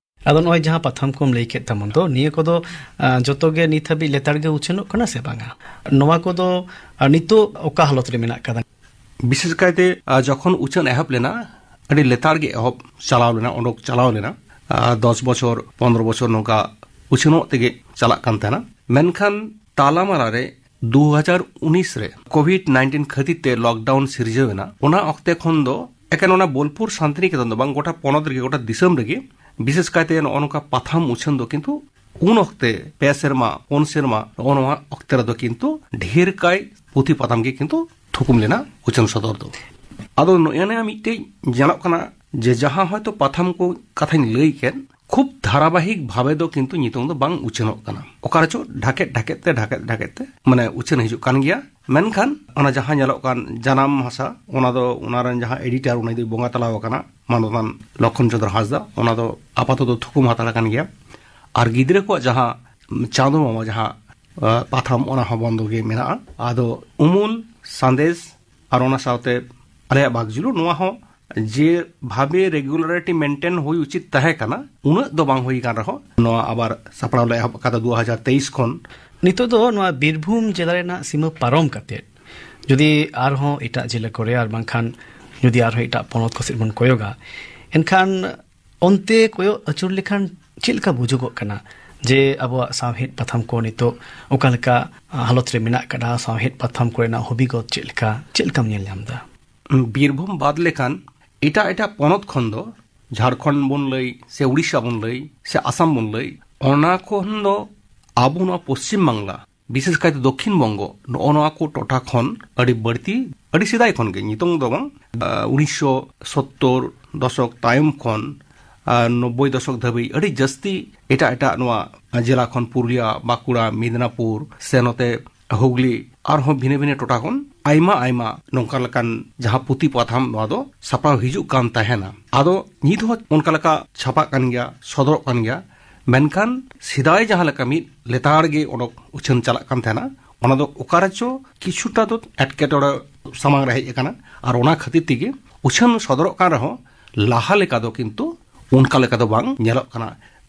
ᱟᱫᱚ ᱱᱚᱜᱼᱚᱭ ᱡᱟᱦᱟᱸ ᱯᱟᱛᱷᱟᱢ ᱠᱚᱢ ᱞᱟᱹᱭ ᱠᱮᱫ ᱛᱟᱵᱚᱱ ᱫᱚ, ᱱᱤᱭᱟᱹ ᱠᱚᱫᱚ, ᱟ, ᱡᱚᱛᱚ ᱜᱮ ᱱᱤᱛ ᱦᱟᱹᱵᱤᱡ ᱞᱮᱛᱟᱲ ᱜᱮ ᱩᱪᱷᱟᱹᱱᱚᱜ ᱠᱟᱱᱟ ᱥᱮ ᱵᱟᱝᱟ? ᱱᱚᱣᱟ ᱠᱚᱫᱚ, ᱟ, ᱱᱤᱛᱚᱜ ᱚᱠᱟ ᱦᱟᱞᱚᱛ ᱨᱮ ᱢᱮᱱᱟᱜ ᱠᱟᱫᱟ? ᱵᱤᱥᱮᱥ ᱠᱟᱭᱛᱮ, ᱟ, ᱡᱚᱠᱷᱚᱱ ᱩᱪᱷᱟᱹᱱ ᱮᱦᱚᱵ ᱞᱮᱱᱟ, ᱟᱹᱰᱤ ᱞᱮᱛᱟᱲ ᱜᱮ ᱮᱦᱚᱵ ᱪᱟᱞᱟᱣ ᱞᱮᱱᱟ, ᱚᱰᱚᱠ ᱪᱟᱞᱟᱣ ᱞᱮᱱᱟ᱾ ᱟ, ᱫᱚᱥ ᱵᱚᱪᱷᱚᱨ, ᱯᱚᱱᱨᱚ ᱵᱚᱪᱷᱚᱨ ᱱᱚᱝᱠᱟ ᱩᱪᱷᱟᱹᱱᱚᱜ ᱛᱮᱜᱮ ᱪᱟᱞᱟᱜ ᱠᱟᱱ ᱛᱟᱦᱮᱱᱟ᱾ ᱢᱮᱱᱠᱷᱟᱱ ᱛᱟᱞᱟᱢᱟᱞᱟ ᱨᱮ ᱫᱩ ᱦᱟᱡᱟᱨ ᱩᱱᱤᱥ ᱨᱮ ᱠᱳᱵᱷᱤᱰ ᱱᱟᱭᱤᱱᱴᱤᱱ ᱠᱷᱟᱹᱛᱤᱨ ᱛᱮ ᱞᱚᱠᱰᱟᱣᱩᱱ ᱥᱤᱨᱡᱟᱹᱣ ᱮᱱᱟ᱾ ᱚᱱᱟ ᱚᱠᱛᱮ ᱠᱷᱚᱱ ᱫᱚ ᱮᱠᱮᱱ ᱚᱱᱟ ᱵᱳᱞᱯᱩᱨ ᱥᱟᱱᱛᱤᱱᱤᱠᱮᱛᱚᱱ ᱫᱚ ᱵᱟᱝ, ᱜᱚᱴᱟ ᱯᱚᱱᱚᱛ ᱨᱮᱜᱮ, ᱜᱚᱴᱟ ᱫᱤᱥᱚᱢ ᱨᱮᱜᱮ ᱵᱤᱥᱮᱥ ᱠᱟᱭᱛᱮ ᱱᱚᱜᱼᱚ ᱱᱚᱝᱠᱟ ᱯᱟᱛᱷᱟᱢ ᱩᱪᱷᱟᱹᱱ ᱫᱚ ᱠᱤᱱᱛᱩ ᱩᱱ ᱚᱠᱛᱮ, ᱯᱮ ᱥᱮᱨᱢᱟ, ᱯᱩᱱ ᱥᱮᱨᱢᱟ, ᱱᱚᱜᱼᱚ ᱱᱚᱣᱟ ᱚᱠᱛᱮ ᱨᱮᱫᱚ ᱠᱤᱱᱛᱩ ᱰᱷᱮᱨ ᱠᱟᱭ ᱯᱩᱛᱷᱤ ᱯᱟᱛᱷᱟᱢ ᱜᱮ ᱠᱤᱱᱛᱩ ᱛᱷᱩᱠᱩᱢ ᱞᱮᱱᱟ ᱩᱪᱷᱟᱹᱱ ᱥᱚᱫᱚᱨ ᱫᱚ᱾ ᱟᱫᱚ ᱱᱚᱜᱼᱚ ᱱᱚᱣᱟ ᱢᱤᱫᱴᱮᱡ ᱧᱮᱞᱚᱜ ᱠᱟᱱᱟ ᱡᱮ ᱡᱟᱦᱟᱸ ᱦᱚᱭᱛᱳ ᱯᱟᱛᱷᱟᱢ ᱠᱚ ᱠᱟᱛᱷᱟᱧ ᱞᱟᱹᱭ ᱠᱮᱫ, ᱠᱷᱩᱵ ᱫᱷᱟᱨᱟᱵᱟᱦᱤᱠ ᱵᱷᱟᱵᱮ ᱫᱚ ᱠᱤᱱᱛᱩ ᱧᱩᱛᱩᱢ ᱫᱚ ᱵᱟᱝ ᱩᱪᱷᱟᱹᱱᱚᱜ ᱠᱟᱱᱟ᱾ ᱚᱠᱟ ᱨᱮᱪᱚ ᱰᱷᱟᱠᱮᱫ ᱰᱷᱟᱠᱮᱫ ᱛᱮ, ᱰᱷᱟᱠᱮᱫ ᱰᱷᱟᱠᱮᱫ ᱛᱮ, ᱢᱟᱱᱮ, ᱩᱪᱷᱟᱹᱱ ᱦᱤᱡᱩᱜ ᱠᱟᱱ ᱜᱮᱭᱟ᱾ ᱢᱮᱱᱠᱷᱟᱱ ᱚᱱᱟ ᱡᱟᱦᱟᱸ ᱧᱮᱞᱚᱜ ᱠᱟᱱ ᱡᱟᱱᱟᱢ ᱵᱷᱟᱥᱟ, ᱚᱱᱟ ᱫᱚ ᱚᱱᱟ ᱨᱮᱱ ᱡᱟᱦᱟᱸ ᱮᱰᱤᱴᱚᱨ, ᱩᱱᱤ ᱫᱚᱭ ᱵᱚᱸᱜᱟ ᱛᱟᱞᱟᱣ ᱟᱠᱟᱱᱟ, ᱢᱟᱱᱚᱛᱟᱱ ᱞᱚᱠᱷᱚᱱ ᱪᱚᱸᱫᱽᱨᱚ ᱦᱟᱸᱥᱫᱟ, ᱚᱱᱟ ᱫᱚ ᱟᱯᱟᱛᱚᱛᱚ ᱛᱷᱩᱠᱩᱢ ᱦᱟᱛᱟᱲ ᱟᱠᱟᱱ ᱜᱮᱭᱟ᱾ ᱟᱨ ᱜᱤᱫᱽᱨᱟᱹ ᱠᱚᱣᱟᱜ ᱡᱟᱦᱟᱸ ᱪᱟᱸᱫᱚ ᱢᱟᱢᱟ ᱡᱟᱦᱟᱸ, ᱟ, ᱯᱟᱛᱷᱟᱢ, ᱚᱱᱟ ᱦᱚᱸ ᱵᱚᱱᱫᱚ ᱜᱮ ᱢᱮᱱᱟᱜᱼᱟ᱾ ᱟᱫᱚ ᱩᱢᱩᱞ, ᱥᱟᱸᱫᱮᱥ, ᱟᱨ ᱚᱱᱟ ᱥᱟᱶᱛᱮ ᱟᱞᱮᱭᱟᱜ ᱵᱟᱜᱽᱡᱩᱞᱩ, ᱱᱚᱣᱟ ᱦᱚᱸ ᱡᱮ ᱵᱷᱟᱵᱮ ᱨᱮᱜᱩᱞᱟᱨᱤᱴᱤ ᱢᱮᱱᱴᱮᱱ ᱦᱩᱭ ᱩᱪᱤᱛ ᱛᱟᱦᱮᱸ ᱠᱟᱱᱟ, ᱩᱱᱟᱹᱜ ᱫᱚ ᱵᱟᱝ ᱦᱩᱭ ᱠᱟᱱ ᱨᱮᱦᱚᱸ, ᱱᱚᱣᱟ ᱟᱵᱟᱨ ᱥᱟᱯᱲᱟᱣ ᱞᱮ ᱮᱦᱚᱵ ᱟᱠᱟᱫᱟ ᱫᱩ ᱦᱟᱡᱟᱨ ᱛᱮᱭᱤᱥ ᱠᱷᱚᱱ᱾ ᱱᱤᱛᱚᱜ ᱫᱚ ᱱᱚᱣᱟ ᱵᱤᱨᱵᱷᱩᱢ ᱡᱮᱞᱟ ᱨᱮᱱᱟᱜ ᱥᱤᱢᱟᱹ ᱯᱟᱨᱚᱢ ᱠᱟᱛᱮ ᱡᱩᱫᱤ ᱟᱨᱦᱚᱸ ᱮᱴᱟᱜ ᱡᱮᱞᱟ ᱠᱚᱨᱮ ᱟᱨ ᱵᱟᱝᱠᱷᱟᱱ ᱡᱩᱫᱤ ᱟᱨᱦᱚᱸ ᱮᱴᱟᱜ ᱯᱚᱱᱚᱛ ᱠᱚ ᱥᱮᱫ ᱵᱚᱱ ᱠᱚᱭᱚᱜᱟ, ᱮᱱᱠᱷᱟᱱ ᱚᱱᱛᱮ ᱠᱚᱭᱚᱜ ᱟᱹᱪᱩᱨ ᱞᱮᱠᱷᱟᱱ ᱪᱮᱫ ᱞᱮᱠᱟ ᱵᱩᱡᱩᱜᱚᱜ ᱠᱟᱱᱟ ᱡᱮ ᱟᱵᱚᱣᱟᱜ ᱥᱟᱶᱦᱮᱫ ᱯᱟᱛᱷᱟᱢ ᱠᱚ ᱱᱤᱛᱚᱜ ᱚᱠᱟ ᱞᱮᱠᱟ ᱦᱟᱞᱚᱛ ᱨᱮ ᱢᱮᱱᱟᱜ ᱟᱠᱟᱫᱟ, ᱥᱟᱶᱦᱮᱫ ᱯᱟᱛᱷᱟᱢ ᱠᱚᱨᱮᱱᱟᱜ ᱦᱚᱵᱤᱜᱚᱛ ᱪᱮᱫ ᱞᱮᱠᱟ, ᱪᱮᱫ ᱞᱮᱠᱟᱢ ᱧᱮᱞ ᱧᱟᱢ ᱮᱫᱟ? ᱵᱤᱨᱵᱷᱩᱢ ᱵᱟᱫ ᱞᱮᱠᱷᱟᱱ ᱮᱴᱟᱜ ᱮᱴᱟᱜ ᱯᱚᱱᱚᱛ ᱠᱷᱚᱱ ᱫᱚ, ᱡᱷᱟᱲᱠᱷᱚᱸᱰ ᱵᱚᱱ ᱞᱟᱹᱭ ᱥᱮ ᱩᱲᱤᱥᱥᱟ ᱵᱚᱱ ᱞᱟᱹᱭ ᱥᱮ ᱟᱥᱟᱢ ᱵᱚᱱ ᱞᱟᱹᱭ, ᱚᱱᱟ ᱠᱷᱚᱱ ᱫᱚ ᱟᱵᱚ ᱱᱚᱣᱟ ᱯᱚᱥᱪᱤᱢ ᱵᱟᱝᱞᱟ, ᱵᱤᱥᱮᱥ ᱠᱟᱭᱛᱮ ᱫᱚᱠᱠᱷᱤᱱ ᱵᱚᱝᱜᱚ, ᱱᱚᱜᱼᱚ ᱱᱚᱣᱟ ᱠᱚ ᱴᱚᱴᱷᱟ ᱠᱷᱚᱱ ᱟᱹᱰᱤ ᱵᱟᱹᱲᱛᱤ, ᱟᱹᱰᱤ ᱥᱮᱫᱟᱭ ᱠᱷᱚᱱ ᱜᱮ, ᱱᱤᱛᱚᱝ ᱫᱚ ᱵᱟᱝ, ᱟᱨ, ᱩᱱᱤᱥᱥᱚ ᱥᱚᱛᱛᱚᱨ ᱫᱚᱥᱚᱠ ᱛᱟᱭᱚᱢ ᱠᱷᱚᱱ ᱟᱨ ᱱᱚᱵᱵᱳᱭ ᱫᱚᱥᱚᱠ ᱫᱷᱟᱹᱵᱤᱡ ᱟᱹᱰᱤ ᱡᱟᱹᱥᱛᱤ ᱮᱴᱟᱜ ᱮᱴᱟᱜ ᱱᱚᱣᱟ ᱡᱮᱞᱟ ᱠᱷᱚᱱ, ᱯᱩᱨᱩᱞᱤᱭᱟ, ᱵᱟᱸᱠᱩᱲᱟ, ᱢᱮᱫᱽᱱᱟᱯᱩᱨ ᱥᱮ ᱱᱚᱛᱮ ᱦᱩᱜᱽᱞᱤ, ᱟᱨᱦᱚᱸ ᱵᱷᱤᱱᱟᱹ ᱵᱷᱤᱱᱟᱹ ᱴᱚᱴᱷᱟ ᱠᱷᱚᱱ ᱟᱭᱢᱟ ᱟᱭᱢᱟ ᱱᱚᱝᱠᱟ ᱞᱮᱠᱟᱱ ᱡᱟᱦᱟᱸ ᱯᱩᱛᱷᱤ ᱯᱟᱛᱷᱟᱢ, ᱱᱚᱣᱟ ᱫᱚ ᱥᱟᱯᱲᱟᱣ ᱦᱤᱡᱩᱜ ᱠᱟᱱ ᱛᱟᱦᱮᱱᱟ᱾ ᱟᱫᱚ ᱱᱤᱛ ᱦᱚᱸ ᱚᱱᱠᱟ ᱞᱮᱠᱟ ᱪᱷᱟᱯᱟᱜ ᱠᱟᱱ ᱜᱮᱭᱟ, ᱥᱚᱫᱚᱨᱚᱜ ᱠᱟᱱ ᱜᱮᱭᱟ, ᱢᱮᱱᱠᱷᱟᱱ ᱥᱮᱫᱟᱭ ᱡᱟᱦᱟᱸ ᱞᱮᱠᱟ ᱢᱤᱫ ᱞᱮᱛᱟᱲ ᱜᱮ ᱚᱰᱚᱠ ᱩᱪᱷᱟᱹᱱ ᱪᱟᱞᱟᱜ ᱠᱟᱱ ᱛᱟᱦᱮᱱᱟ, ᱚᱱᱟ ᱫᱚ ᱚᱠᱟ ᱨᱮᱪᱚ ᱠᱤᱪᱷᱩᱴᱟ ᱫᱚ ᱮᱴᱠᱮᱴᱚᱬᱮ ᱥᱟᱢᱟᱝ ᱨᱮ ᱦᱮᱡ ᱟᱠᱟᱱᱟ᱾ ᱟᱨ ᱚᱱᱟ ᱠᱷᱟᱹᱛᱤᱨ ᱛᱮᱜᱮ ᱩᱪᱷᱟᱹᱱ ᱥᱚᱫᱚᱨᱚᱜ ᱠᱟᱱ ᱨᱮᱦᱚᱸ ᱞᱟᱦᱟ ᱞᱮᱠᱟ ᱫᱚ ᱠᱤᱱᱛᱩ ᱚᱱᱠᱟ ᱞᱮᱠᱟ ᱫᱚ ᱵᱟᱝ ᱧᱮᱞᱚᱜ ᱠᱟᱱᱟ᱾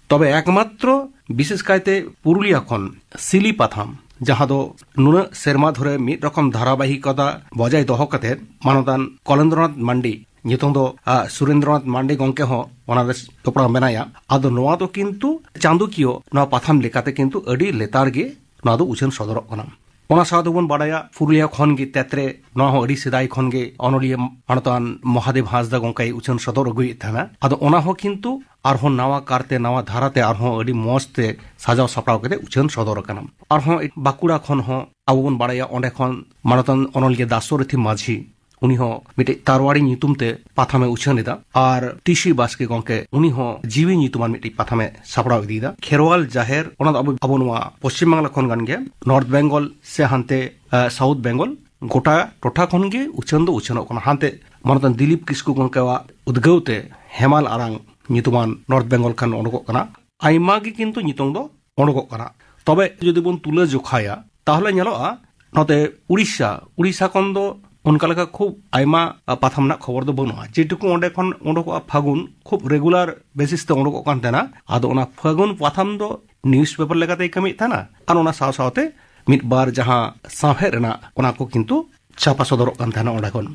ᱛᱚᱵᱮ ᱮᱠᱢᱟᱛᱨᱚ ᱵᱤᱥᱮᱥ ᱠᱟᱭᱛᱮ ᱯᱩᱨᱩᱞᱤᱭᱟ ᱠᱷᱚᱱ ᱥᱤᱞᱤ ᱯᱟᱛᱷᱟᱢ, ᱡᱟᱦᱟᱸ ᱫᱚ ᱱᱩᱱᱟᱹᱜ ᱥᱮᱨᱢᱟ ᱫᱷᱚᱨᱮ ᱢᱤᱫ ᱨᱚᱠᱚᱢ ᱫᱷᱟᱨᱟᱵᱟᱦᱤᱠᱚᱛᱟ ᱵᱚᱡᱟᱭ ᱫᱚᱦᱚ ᱠᱟᱛᱮ ᱢᱟᱱᱚᱛᱟᱱ ᱠᱚᱞᱮᱱᱫᱨᱚᱱᱟᱛᱷ ᱢᱟᱱᱰᱤ, ᱱᱤᱛᱚᱝ ᱫᱚ, ᱟ, ᱥᱩᱨᱮᱱᱫᱨᱚᱱᱟᱛᱷ ᱢᱟᱱᱰᱤ ᱜᱚᱢᱠᱮ ᱦᱚᱸ ᱚᱱᱟ ᱨᱮ ᱡᱚᱯᱲᱟᱣ ᱢᱮᱱᱟᱭᱟ᱾ ᱟᱫᱚ ᱱᱚᱣᱟ ᱫᱚ ᱠᱤᱱᱛᱩ ᱪᱟᱸᱫᱚᱠᱤᱭᱟᱹ ᱱᱚᱣᱟ ᱯᱟᱛᱷᱟᱢ ᱞᱮᱠᱟᱛᱮ ᱠᱤᱱᱛᱩ ᱟᱹᱰᱤ ᱞᱮᱛᱟᱲ ᱜᱮ ᱱᱚᱣᱟ ᱫᱚ ᱩᱪᱷᱟᱹᱱ ᱥᱚᱫᱚᱨᱚᱜ ᱠᱟᱱᱟ᱾ ᱚᱱᱟ ᱥᱟᱶ ᱛᱮᱵᱚᱱ ᱵᱟᱰᱟᱭᱟ, ᱯᱩᱨᱩᱞᱤᱭᱟ ᱠᱷᱚᱱ ᱜᱮ ᱛᱮᱛᱨᱮ, ᱱᱚᱣᱟ ᱦᱚᱸ ᱟᱹᱰᱤ ᱥᱮᱫᱟᱭ ᱠᱷᱚᱱ ᱜᱮ ᱚᱱᱚᱞᱤᱭᱟᱹ ᱢᱟᱱᱚᱛᱟᱱ ᱢᱚᱦᱟᱫᱮᱵ ᱦᱟᱸᱥᱫᱟ ᱜᱚᱢᱠᱮᱭ ᱩᱪᱷᱟᱹᱱ ᱥᱚᱫᱚᱨ ᱟᱹᱜᱩᱭᱮᱫ ᱛᱟᱦᱮᱱᱟ᱾ ᱟᱫᱚ ᱚᱱᱟ ᱦᱚᱸ ᱠᱤᱱᱛᱩ ᱟᱨᱦᱚᱸ ᱱᱟᱣᱟ ᱠᱟᱨᱛᱮ, ᱱᱟᱣᱟ ᱫᱷᱟᱨᱟᱛᱮ ᱟᱨᱦᱚᱸ ᱟᱹᱰᱤ ᱢᱚᱸᱡᱽ ᱛᱮ ᱥᱟᱡᱟᱣ ᱥᱟᱯᱲᱟᱣ ᱠᱟᱛᱮ ᱩᱪᱷᱟᱹᱱ ᱥᱚᱫᱚᱨ ᱟᱠᱟᱱᱟ᱾ ᱟᱨᱦᱚᱸ ᱵᱟᱸᱠᱩᱲᱟ ᱠᱷᱚᱱ ᱦᱚᱸ ᱟᱵᱚ ᱵᱚᱱ ᱵᱟᱰᱟᱭᱟ, ᱚᱸᱰᱮ ᱠᱷᱚᱱ ᱢᱟᱱᱚᱛᱟᱱ ᱚᱱᱚᱞᱤᱭᱟᱹ ᱫᱟᱥᱚᱨᱚᱛᱷᱤ ᱢᱟᱹᱡᱷᱤ, ᱩᱱᱤ ᱦᱚᱸ ᱢᱤᱫᱴᱮᱡ ᱛᱟᱨᱣᱟᱲᱤ ᱧᱩᱛᱩᱢ ᱛᱮ ᱯᱟᱛᱷᱟᱢᱮ ᱩᱪᱷᱟᱹᱱ ᱮᱫᱟ᱾ ᱟᱨ ᱴᱤ ᱥᱤ ᱵᱟᱥᱠᱮ ᱜᱚᱢᱠᱮ, ᱩᱱᱤ ᱦᱚᱸ ᱡᱤᱣᱤ ᱧᱩᱛᱩᱢᱟᱱ ᱢᱤᱫᱴᱮᱡ ᱯᱟᱛᱷᱟᱢᱮ ᱥᱟᱯᱲᱟᱣ ᱤᱫᱤᱭᱮᱫᱟ᱾ ᱠᱷᱮᱨᱣᱟᱞ ᱡᱟᱦᱮᱨ, ᱚᱱᱟ ᱫᱚ ᱟᱵᱚ, ᱟᱵᱚ ᱱᱚᱣᱟ ᱯᱚᱥᱪᱤᱢ ᱵᱟᱝᱞᱟ ᱠᱷᱚᱱ ᱠᱟᱱ ᱜᱮᱭᱟ, ᱱᱚᱨᱛᱷ ᱵᱮᱝᱜᱚᱞ ᱥᱮ ᱦᱟᱱᱛᱮ, ᱟ, ᱥᱟᱣᱩᱛᱷ ᱵᱮᱝᱜᱚᱞ, ᱜᱚᱴᱟ ᱴᱚᱴᱷᱟ ᱠᱷᱚᱱ ᱜᱮ ᱩᱪᱷᱟᱹᱱ ᱫᱚ ᱩᱪᱷᱟᱹᱱᱚᱜ ᱠᱟᱱᱟ᱾ ᱦᱟᱱᱛᱮ ᱢᱟᱱᱚᱛᱟᱱ ᱫᱤᱞᱤᱯ ᱠᱤᱥᱠᱩ ᱜᱚᱢᱠᱮᱣᱟᱜ ᱩᱫᱽᱜᱟᱹᱣ ᱛᱮ ᱦᱮᱢᱟᱞ ᱟᱲᱟᱝ ᱧᱩᱛᱩᱢᱟᱱ ᱱᱚᱨᱛᱷ ᱵᱮᱝᱜᱚᱞ ᱠᱷᱚᱱ ᱚᱰᱚᱠᱚᱜ ᱠᱟᱱᱟ᱾ ᱟᱭᱢᱟ ᱜᱮ ᱠᱤᱱᱛᱩ ᱱᱤᱛᱚᱝ ᱫᱚ ᱚᱰᱚᱠᱚᱜ ᱠᱟᱱᱟ᱾ ᱛᱚᱵᱮ ᱡᱩᱫᱤ ᱵᱚᱱ ᱛᱩᱞᱟᱹ ᱡᱚᱠᱷᱟᱭᱟ, ᱛᱟᱦᱚᱞᱮ ᱧᱮᱞᱚᱜᱼᱟ ᱱᱚᱛᱮ ᱩᱲᱤᱥᱥᱟ, ᱩᱲᱤᱥᱥᱟ ᱠᱷᱚᱱ ᱫᱚ ᱚᱱᱠᱟ ᱞᱮᱠᱟ ᱠᱷᱩᱵ ᱟᱭᱢᱟ ᱯᱟᱛᱷᱟᱢ ᱨᱮᱱᱟᱜ ᱠᱷᱚᱵᱚᱨ ᱫᱚ ᱵᱟᱹᱱᱩᱜᱼᱟ᱾ ᱡᱮᱴᱩᱠᱩ ᱚᱸᱰᱮ ᱠᱷᱚᱱ ᱩᱰᱩᱠᱚᱜᱼᱟ ᱯᱷᱟᱹᱜᱩᱱ, ᱠᱷᱩᱵ ᱨᱮᱜᱩᱞᱟᱨ ᱵᱮᱥᱤᱥ ᱛᱮ ᱩᱰᱩᱠᱚᱜ ᱠᱟᱱ ᱛᱟᱦᱮᱱᱟ᱾ ᱟᱫᱚ ᱚᱱᱟ ᱯᱷᱟᱹᱜᱩᱱ ᱯᱟᱛᱷᱟᱢ ᱫᱚ ᱱᱤᱭᱩᱡᱽ ᱯᱮᱯᱟᱨ ᱞᱮᱠᱟᱛᱮᱭ ᱠᱟᱹᱢᱤᱭᱮᱫ ᱛᱟᱦᱮᱱᱟ, ᱟᱨ ᱚᱱᱟ ᱥᱟᱶ ᱥᱟᱶᱛᱮ ᱢᱤᱫ ᱵᱟᱨ ᱡᱟᱦᱟᱸ ᱥᱟᱶᱦᱮᱫ ᱨᱮᱱᱟᱜ, ᱚᱱᱟ ᱠᱚ ᱠᱤᱱᱛᱩ ᱪᱷᱟᱯᱟ ᱥᱚᱫᱚᱨᱚᱜ ᱠᱟᱱ ᱛᱟᱦᱮᱱᱟ ᱚᱸᱰᱮ ᱠᱷᱚᱱ᱾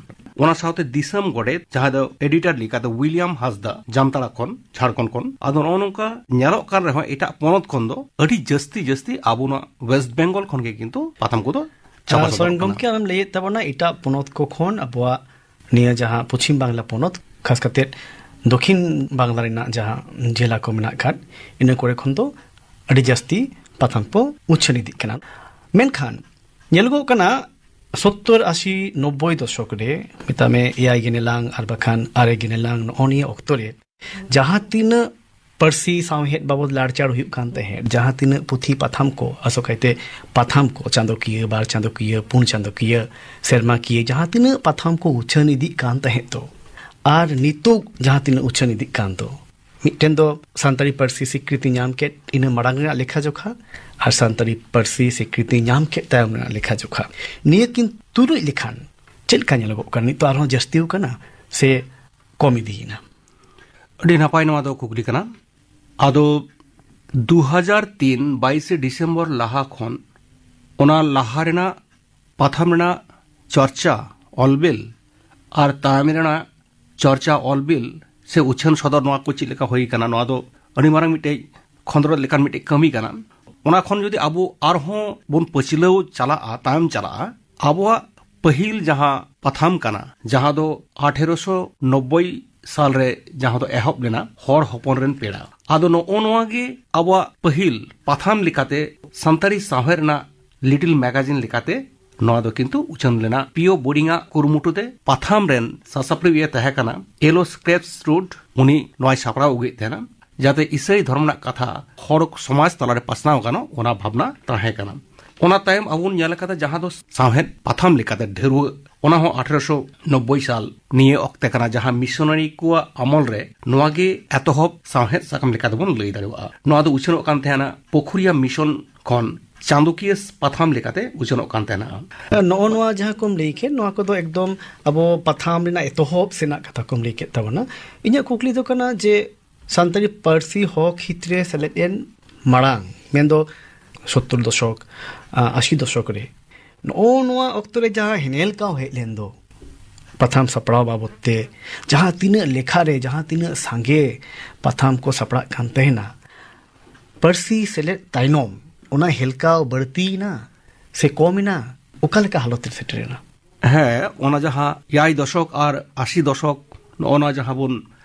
ᱚᱱᱟ ᱥᱟᱶᱛᱮ ᱫᱤᱥᱚᱢ ᱜᱚᱰᱮᱛ, ᱡᱟᱦᱟᱸ ᱫᱚ ᱮᱰᱤᱴᱚᱨ ᱞᱮᱠᱟᱛᱮ ᱩᱭᱞᱤᱭᱟᱢ ᱦᱟᱸᱥᱫᱟ, ᱡᱟᱢᱛᱟᱲᱟ ᱠᱷᱚᱱ, ᱡᱷᱟᱲᱠᱷᱚᱸᱰ ᱠᱷᱚᱱ᱾ ᱟᱫᱚ ᱱᱚᱜᱼᱚ ᱱᱚᱝᱠᱟ ᱧᱮᱞᱚᱜ ᱠᱟᱱ ᱨᱮᱦᱚᱸ, ᱮᱴᱟᱜ ᱯᱚᱱᱚᱛ ᱠᱷᱚᱱ ᱫᱚ ᱟᱹᱰᱤ ᱡᱟᱹᱥᱛᱤ ᱡᱟᱹᱥᱛᱤ ᱟᱵᱚ ᱱᱚᱣᱟ ᱳᱭᱮᱥᱴ ᱵᱮᱝᱜᱚᱞ ᱠᱷᱚᱱ ᱜᱮ ᱠᱤᱱᱛᱩ ᱯᱟᱛᱷᱟᱢ ᱠᱚᱫᱚ ᱪᱷᱟᱯᱟ ᱟᱨ ᱥᱚᱨᱮᱱ ᱥᱚᱫᱚᱨᱚᱜ ᱠᱟᱱᱟ᱾ ᱜᱚᱢᱠᱮ, ᱟᱢᱮᱢ ᱞᱟᱹᱭᱮᱫ ᱛᱟᱵᱚᱱᱟ ᱮᱴᱟᱜ ᱯᱚᱱᱚᱛ ᱠᱚ ᱠᱷᱚᱱ ᱟᱵᱚᱣᱟᱜ ᱱᱤᱭᱟᱹ ᱡᱟᱦᱟᱸ ᱯᱚᱪᱷᱤᱢ ᱵᱟᱝᱞᱟ ᱯᱚᱱᱚᱛ, ᱠᱷᱟᱥ ᱠᱟᱛᱮ ᱫᱚᱠᱷᱤᱱ ᱵᱟᱝᱞᱟ ᱨᱮᱱᱟᱜ ᱡᱟᱦᱟᱸ ᱡᱮᱞᱟ ᱠᱚ ᱢᱮᱱᱟᱜ ᱟᱠᱟᱫ, ᱤᱱᱟᱹ ᱠᱚᱨᱮ ᱠᱷᱚᱱ ᱫᱚ ᱟᱹᱰᱤ ᱡᱟᱹᱥᱛᱤ ᱯᱟᱛᱷᱟᱢ ᱠᱚ ᱩᱪᱷᱟᱹᱱ ᱤᱫᱤᱜ ᱠᱟᱱᱟ᱾ ᱢᱮᱱᱠᱷᱟᱱ ᱧᱮᱞᱚᱜᱚᱜ ᱠᱟᱱᱟ, ᱥᱚᱛᱛᱚᱨ, ᱟᱥᱤ, ᱱᱚᱵᱵᱳᱭ ᱫᱚᱥᱚᱠ ᱨᱮ, ᱢᱮᱛᱟᱜ ᱢᱮ ᱮᱭᱟᱭ ᱜᱮᱞ ᱞᱟᱝ ᱟᱨ ᱵᱟᱠᱷᱟᱱ ᱟᱨᱮ ᱜᱮᱞ ᱞᱟᱝ, ᱱᱚᱜᱼᱚ ᱱᱤᱭᱟᱹ ᱚᱠᱛᱚ ᱨᱮ ᱡᱟᱦᱟᱸ ᱛᱤᱱᱟᱹᱜ ᱯᱟᱹᱨᱥᱤ ᱥᱟᱶᱦᱮᱫ ᱵᱟᱵᱚᱫ ᱞᱟᱲᱪᱟᱲ ᱦᱩᱭᱩᱜ ᱠᱟᱱ ᱛᱟᱦᱮᱸᱫ, ᱡᱟᱦᱟᱸ ᱛᱤᱱᱟᱹᱜ ᱯᱩᱛᱷᱤ ᱯᱟᱛᱷᱟᱢ ᱠᱚ, ᱟᱥᱚᱠᱟᱭᱛᱮ ᱯᱟᱛᱷᱟᱢ ᱠᱚ, ᱪᱟᱸᱫᱚᱠᱤᱭᱟᱹ, ᱵᱟᱨ ᱪᱟᱸᱫᱚᱠᱤᱭᱟᱹ, ᱯᱩᱱ ᱪᱟᱸᱫᱚᱠᱤᱭᱟᱹ, ᱥᱮᱨᱢᱟᱠᱤᱭᱟᱹ, ᱡᱟᱦᱟᱸ ᱛᱤᱱᱟᱹᱜ ᱯᱟᱛᱷᱟᱢ ᱠᱚ ᱩᱪᱷᱟᱹᱱ ᱤᱫᱤᱜ ᱠᱟᱱ ᱛᱟᱦᱮᱸᱫ ᱫᱚ, ᱟᱨ ᱱᱤᱛᱚᱜ ᱡᱟᱦᱟᱸ ᱛᱤᱱᱟᱹᱜ ᱩᱪᱷᱟᱹᱱ ᱤᱫᱤᱜ ᱠᱟᱱ ᱫᱚ, ᱢᱤᱫᱴᱮᱱ ᱫᱚ ᱥᱟᱱᱛᱟᱲᱤ ᱯᱟᱹᱨᱥᱤ ᱥᱤᱠᱨᱤᱛᱤ ᱧᱟᱢ ᱠᱮᱫ ᱤᱱᱟᱹ ᱢᱟᱲᱟᱝ ᱨᱮᱱᱟᱜ ᱞᱮᱠᱷᱟ ᱡᱚᱠᱷᱟ, ᱟᱨ ᱥᱟᱱᱛᱟᱲᱤ ᱯᱟᱹᱨᱥᱤ ᱥᱤᱠᱨᱤᱛᱤ ᱧᱟᱢ ᱠᱮᱫ ᱛᱟᱭᱚᱢ ᱨᱮᱱᱟᱜ ᱞᱮᱠᱷᱟ ᱡᱚᱠᱷᱟ, ᱱᱤᱭᱟᱹ ᱠᱤᱱ ᱛᱩᱞᱩᱡ ᱞᱮᱠᱷᱟᱱ ᱪᱮᱫ ᱞᱮᱠᱟ ᱧᱮᱞᱚᱜᱚᱜ ᱠᱟᱱᱟ? ᱱᱤᱛᱚᱜ ᱟᱨᱦᱚᱸ ᱡᱟᱹᱥᱛᱤ ᱟᱠᱟᱱᱟ ᱥᱮ ᱠᱚᱢ ᱤᱫᱤᱭᱮᱱᱟ? ᱟᱹᱰᱤ ᱱᱟᱯᱟᱭ ᱱᱚᱣᱟ ᱫᱚ ᱠᱩᱠᱞᱤ ᱠᱟᱱᱟ᱾ ᱟᱫᱚ ᱫᱩ ᱦᱟᱡᱟᱨ ᱛᱤᱱ ᱵᱟᱭᱤᱥᱮ ᱰᱤᱥᱮᱢᱵᱚᱨ ᱞᱟᱦᱟ ᱠᱷᱚᱱ ᱚᱱᱟ ᱞᱟᱦᱟ ᱨᱮᱱᱟᱜ ᱯᱟᱛᱷᱟᱢ ᱨᱮᱱᱟᱜ ᱪᱚᱨᱪᱟ, ᱚᱞᱵᱤᱞ, ᱟᱨ ᱛᱟᱭᱚᱢ ᱨᱮᱱᱟᱜ ᱪᱚᱨᱪᱟ, ᱚᱞᱵᱤᱞ ᱥᱮ ᱩᱪᱷᱟᱹᱱ ᱥᱚᱫᱚᱨ, ᱱᱚᱣᱟ ᱠᱚ ᱪᱮᱫ ᱞᱮᱠᱟ ᱦᱩᱭ ᱟᱠᱟᱱᱟ, ᱱᱚᱣᱟ ᱫᱚ ᱟᱹᱰᱤ ᱢᱟᱨᱟᱝ ᱢᱤᱫᱴᱮᱡ ᱠᱷᱚᱸᱫᱽᱨᱚᱫ ᱞᱮᱠᱟᱱ ᱢᱤᱫᱴᱮᱡ ᱠᱟᱹᱢᱤ ᱠᱟᱱᱟ᱾ ᱚᱱᱟ ᱠᱷᱚᱱ ᱡᱩᱫᱤ ᱟᱵᱚ ᱟᱨᱦᱚᱸ ᱵᱚᱱ ᱯᱟᱹᱪᱷᱞᱟᱹᱣ ᱪᱟᱞᱟᱜᱼᱟ, ᱛᱟᱭᱚᱢ ᱪᱟᱞᱟᱜᱼᱟ, ᱟᱵᱚᱣᱟᱜ ᱯᱟᱹᱦᱤᱞ ᱡᱟᱦᱟᱸ ᱯᱟᱛᱷᱟᱢ ᱠᱟᱱᱟ, ᱡᱟᱦᱟᱸ ᱫᱚ ᱟᱴᱷᱮᱨᱚᱥᱚ ᱱᱚᱵᱵᱳᱭ ᱥᱟᱞ ᱨᱮ ᱡᱟᱦᱟᱸ ᱫᱚ ᱮᱦᱚᱵ ᱞᱮᱱᱟ, ᱦᱚᱲ ᱦᱚᱯᱚᱱ ᱨᱮᱱ ᱯᱮᱲᱟ᱾ ᱟᱫᱚ ᱱᱚᱜᱼᱚ ᱱᱚᱣᱟ ᱜᱮ ᱟᱵᱚᱣᱟᱜ ᱯᱟᱹᱦᱤᱞ ᱯᱟᱛᱷᱟᱢ ᱞᱮᱠᱟᱛᱮ, ᱥᱟᱱᱛᱟᱲᱤ ᱥᱟᱶᱦᱮᱫ ᱨᱮᱱᱟᱜ ᱞᱤᱴᱤᱞ ᱢᱮᱜᱟᱡᱤᱱ ᱞᱮᱠᱟᱛᱮ ᱱᱚᱣᱟ ᱫᱚ ᱠᱤᱱᱛᱩ ᱩᱪᱷᱟᱹᱱ ᱞᱮᱱᱟ᱾ ᱯᱤ ᱳ ᱵᱳᱨᱰᱤᱝ ᱟᱜ ᱠᱩᱨᱩᱢᱩᱴᱩ ᱛᱮ ᱯᱟᱛᱷᱟᱢ ᱨᱮᱱ ᱥᱟᱥᱟᱯᱲᱟᱣᱤᱡ ᱮ ᱛᱟᱦᱮᱸ ᱠᱟᱱᱟ ᱮᱞ ᱳ ᱥᱠᱨᱮᱯᱥ ᱨᱩᱰ, ᱩᱱᱤ ᱱᱚᱣᱟᱭ ᱥᱟᱯᱲᱟᱣ ᱟᱹᱜᱩᱭᱮᱫ ᱛᱟᱦᱮᱱᱟ, ᱡᱟᱛᱮ ᱤᱥᱟᱹᱭ ᱫᱷᱚᱨᱚᱢ ᱨᱮᱱᱟᱜ ᱠᱟᱛᱷᱟ ᱦᱚᱲ ᱥᱚᱢᱟᱡᱽ ᱛᱟᱞᱟᱨᱮ ᱯᱟᱥᱱᱟᱣ ᱜᱟᱱᱚᱜ, ᱚᱱᱟ ᱵᱷᱟᱵᱽᱱᱟ ᱛᱟᱦᱮᱸ ᱠᱟᱱᱟ᱾ ᱚᱱᱟ ᱛᱟᱭᱚᱢ ᱟᱵᱚ ᱵᱚᱱ ᱧᱮᱞ ᱟᱠᱟᱫᱟ ᱡᱟᱦᱟᱸ ᱫᱚ ᱥᱟᱶᱦᱮᱫ ᱯᱟᱛᱷᱟᱢ ᱞᱮᱠᱟᱛᱮ ᱰᱷᱟᱹᱨᱣᱟᱹᱜ, ᱚᱱᱟ ᱦᱚᱸ ᱟᱴᱷᱮᱨᱚᱥᱚ ᱱᱚᱵᱵᱳᱭ ᱥᱟᱞ ᱱᱤᱭᱟᱹ ᱚᱠᱛᱮ ᱠᱟᱱᱟ, ᱡᱟᱦᱟᱸ ᱢᱤᱥᱚᱱᱟᱨᱤ ᱠᱚᱣᱟᱜ ᱟᱢᱚᱞ ᱨᱮ ᱱᱚᱣᱟ ᱜᱮ ᱮᱛᱚᱦᱚᱵ ᱥᱟᱶᱦᱮᱫ ᱥᱟᱠᱟᱢ ᱞᱮᱠᱟ ᱛᱮᱵᱚᱱ ᱞᱟᱹᱭ ᱫᱟᱲᱮᱭᱟᱜᱼᱟ᱾ ᱱᱚᱣᱟ ᱫᱚ ᱩᱪᱷᱟᱹᱱᱚᱜ ᱠᱟᱱ ᱛᱟᱦᱮᱱᱟ ᱯᱩᱠᱷᱩᱨᱤᱭᱟ ᱢᱤᱥᱚᱱ ᱠᱷᱚᱱ ᱪᱟᱸᱫᱚᱠᱤᱭᱟᱹ ᱯᱟᱛᱷᱟᱢ ᱞᱮᱠᱟᱛᱮ ᱩᱪᱷᱟᱹᱱᱚᱜ ᱠᱟᱱ ᱛᱟᱦᱮᱱᱟ᱾ ᱱᱚᱜᱼᱚ ᱱᱚᱣᱟ ᱡᱟᱦᱟᱸ ᱠᱚᱢ ᱞᱟᱹᱭ ᱠᱮᱫ, ᱱᱚᱣᱟ ᱠᱚᱫᱚ ᱮᱠᱫᱚᱢ ᱟᱵᱚ ᱯᱟᱛᱷᱟᱢ ᱨᱮᱱᱟᱜ ᱮᱛᱚᱦᱚᱵ ᱥᱮᱱᱟᱜ ᱠᱟᱛᱷᱟ ᱠᱚᱢ ᱞᱟᱹᱭ ᱠᱮᱫ ᱛᱟᱵᱚᱱᱟ᱾ ᱤᱧᱟᱹᱜ ᱠᱩᱠᱞᱤ ᱫᱚ ᱠᱟᱱᱟ ᱡᱮ ᱥᱟᱱᱛᱟᱲᱤ ᱯᱟᱹᱨᱥᱤ ᱦᱚᱠ ᱦᱤᱛ ᱨᱮ ᱥᱮᱞᱮᱫ ᱮᱱ ᱢᱟᱲᱟᱝ, ᱢᱮᱱᱫᱚ ᱥᱳᱛᱛᱚᱨ ᱫᱚᱥᱚᱠ, ᱟ, ᱟᱥᱤ ᱫᱚᱥᱚᱠ ᱨᱮ, ᱱᱚᱜᱼᱚ ᱱᱚᱣᱟ ᱚᱠᱛᱚ ᱨᱮ ᱡᱟᱦᱟᱸ ᱦᱮᱱᱮᱞᱠᱟᱣ ᱦᱮᱡ ᱞᱮᱱ ᱫᱚ ᱯᱟᱛᱷᱟᱢ ᱥᱟᱯᱲᱟᱣ ᱵᱟᱵᱚᱫ ᱛᱮ, ᱡᱟᱦᱟᱸ ᱛᱤᱱᱟᱹᱜ ᱞᱮᱠᱷᱟ ᱨᱮ ᱡᱟᱦᱟᱸ ᱛᱤᱱᱟᱹᱜ ᱥᱟᱸᱜᱮ ᱯᱟᱛᱷᱟᱢ ᱠᱚ ᱥᱟᱯᱲᱟᱜ ᱠᱟᱱ ᱛᱟᱦᱮᱱᱟ, ᱯᱟᱹᱨᱥᱤ ᱥᱮᱞᱮᱫ ᱛᱟᱭᱱᱚᱢ ᱚᱱᱟ ᱦᱮᱞᱠᱟᱣ ᱵᱟᱹᱲᱛᱤᱭᱮᱱᱟ ᱥᱮ ᱠᱚᱢ ᱮᱱᱟ? ᱚᱠᱟ ᱞᱮᱠᱟ ᱦᱟᱞᱚᱛ ᱨᱮ ᱥᱮᱴᱮᱨᱮᱱᱟ? ᱦᱮᱸ, ᱚᱱᱟ ᱡᱟᱦᱟᱸ ᱮᱭᱟᱭ ᱫᱚᱥᱚᱠ ᱟᱨ ᱟᱥᱤ ᱫᱚᱥᱚᱠ, ᱱᱚᱜᱼᱚ ᱱᱚᱣᱟ ᱡᱟᱦᱟᱸ ᱵᱚᱱ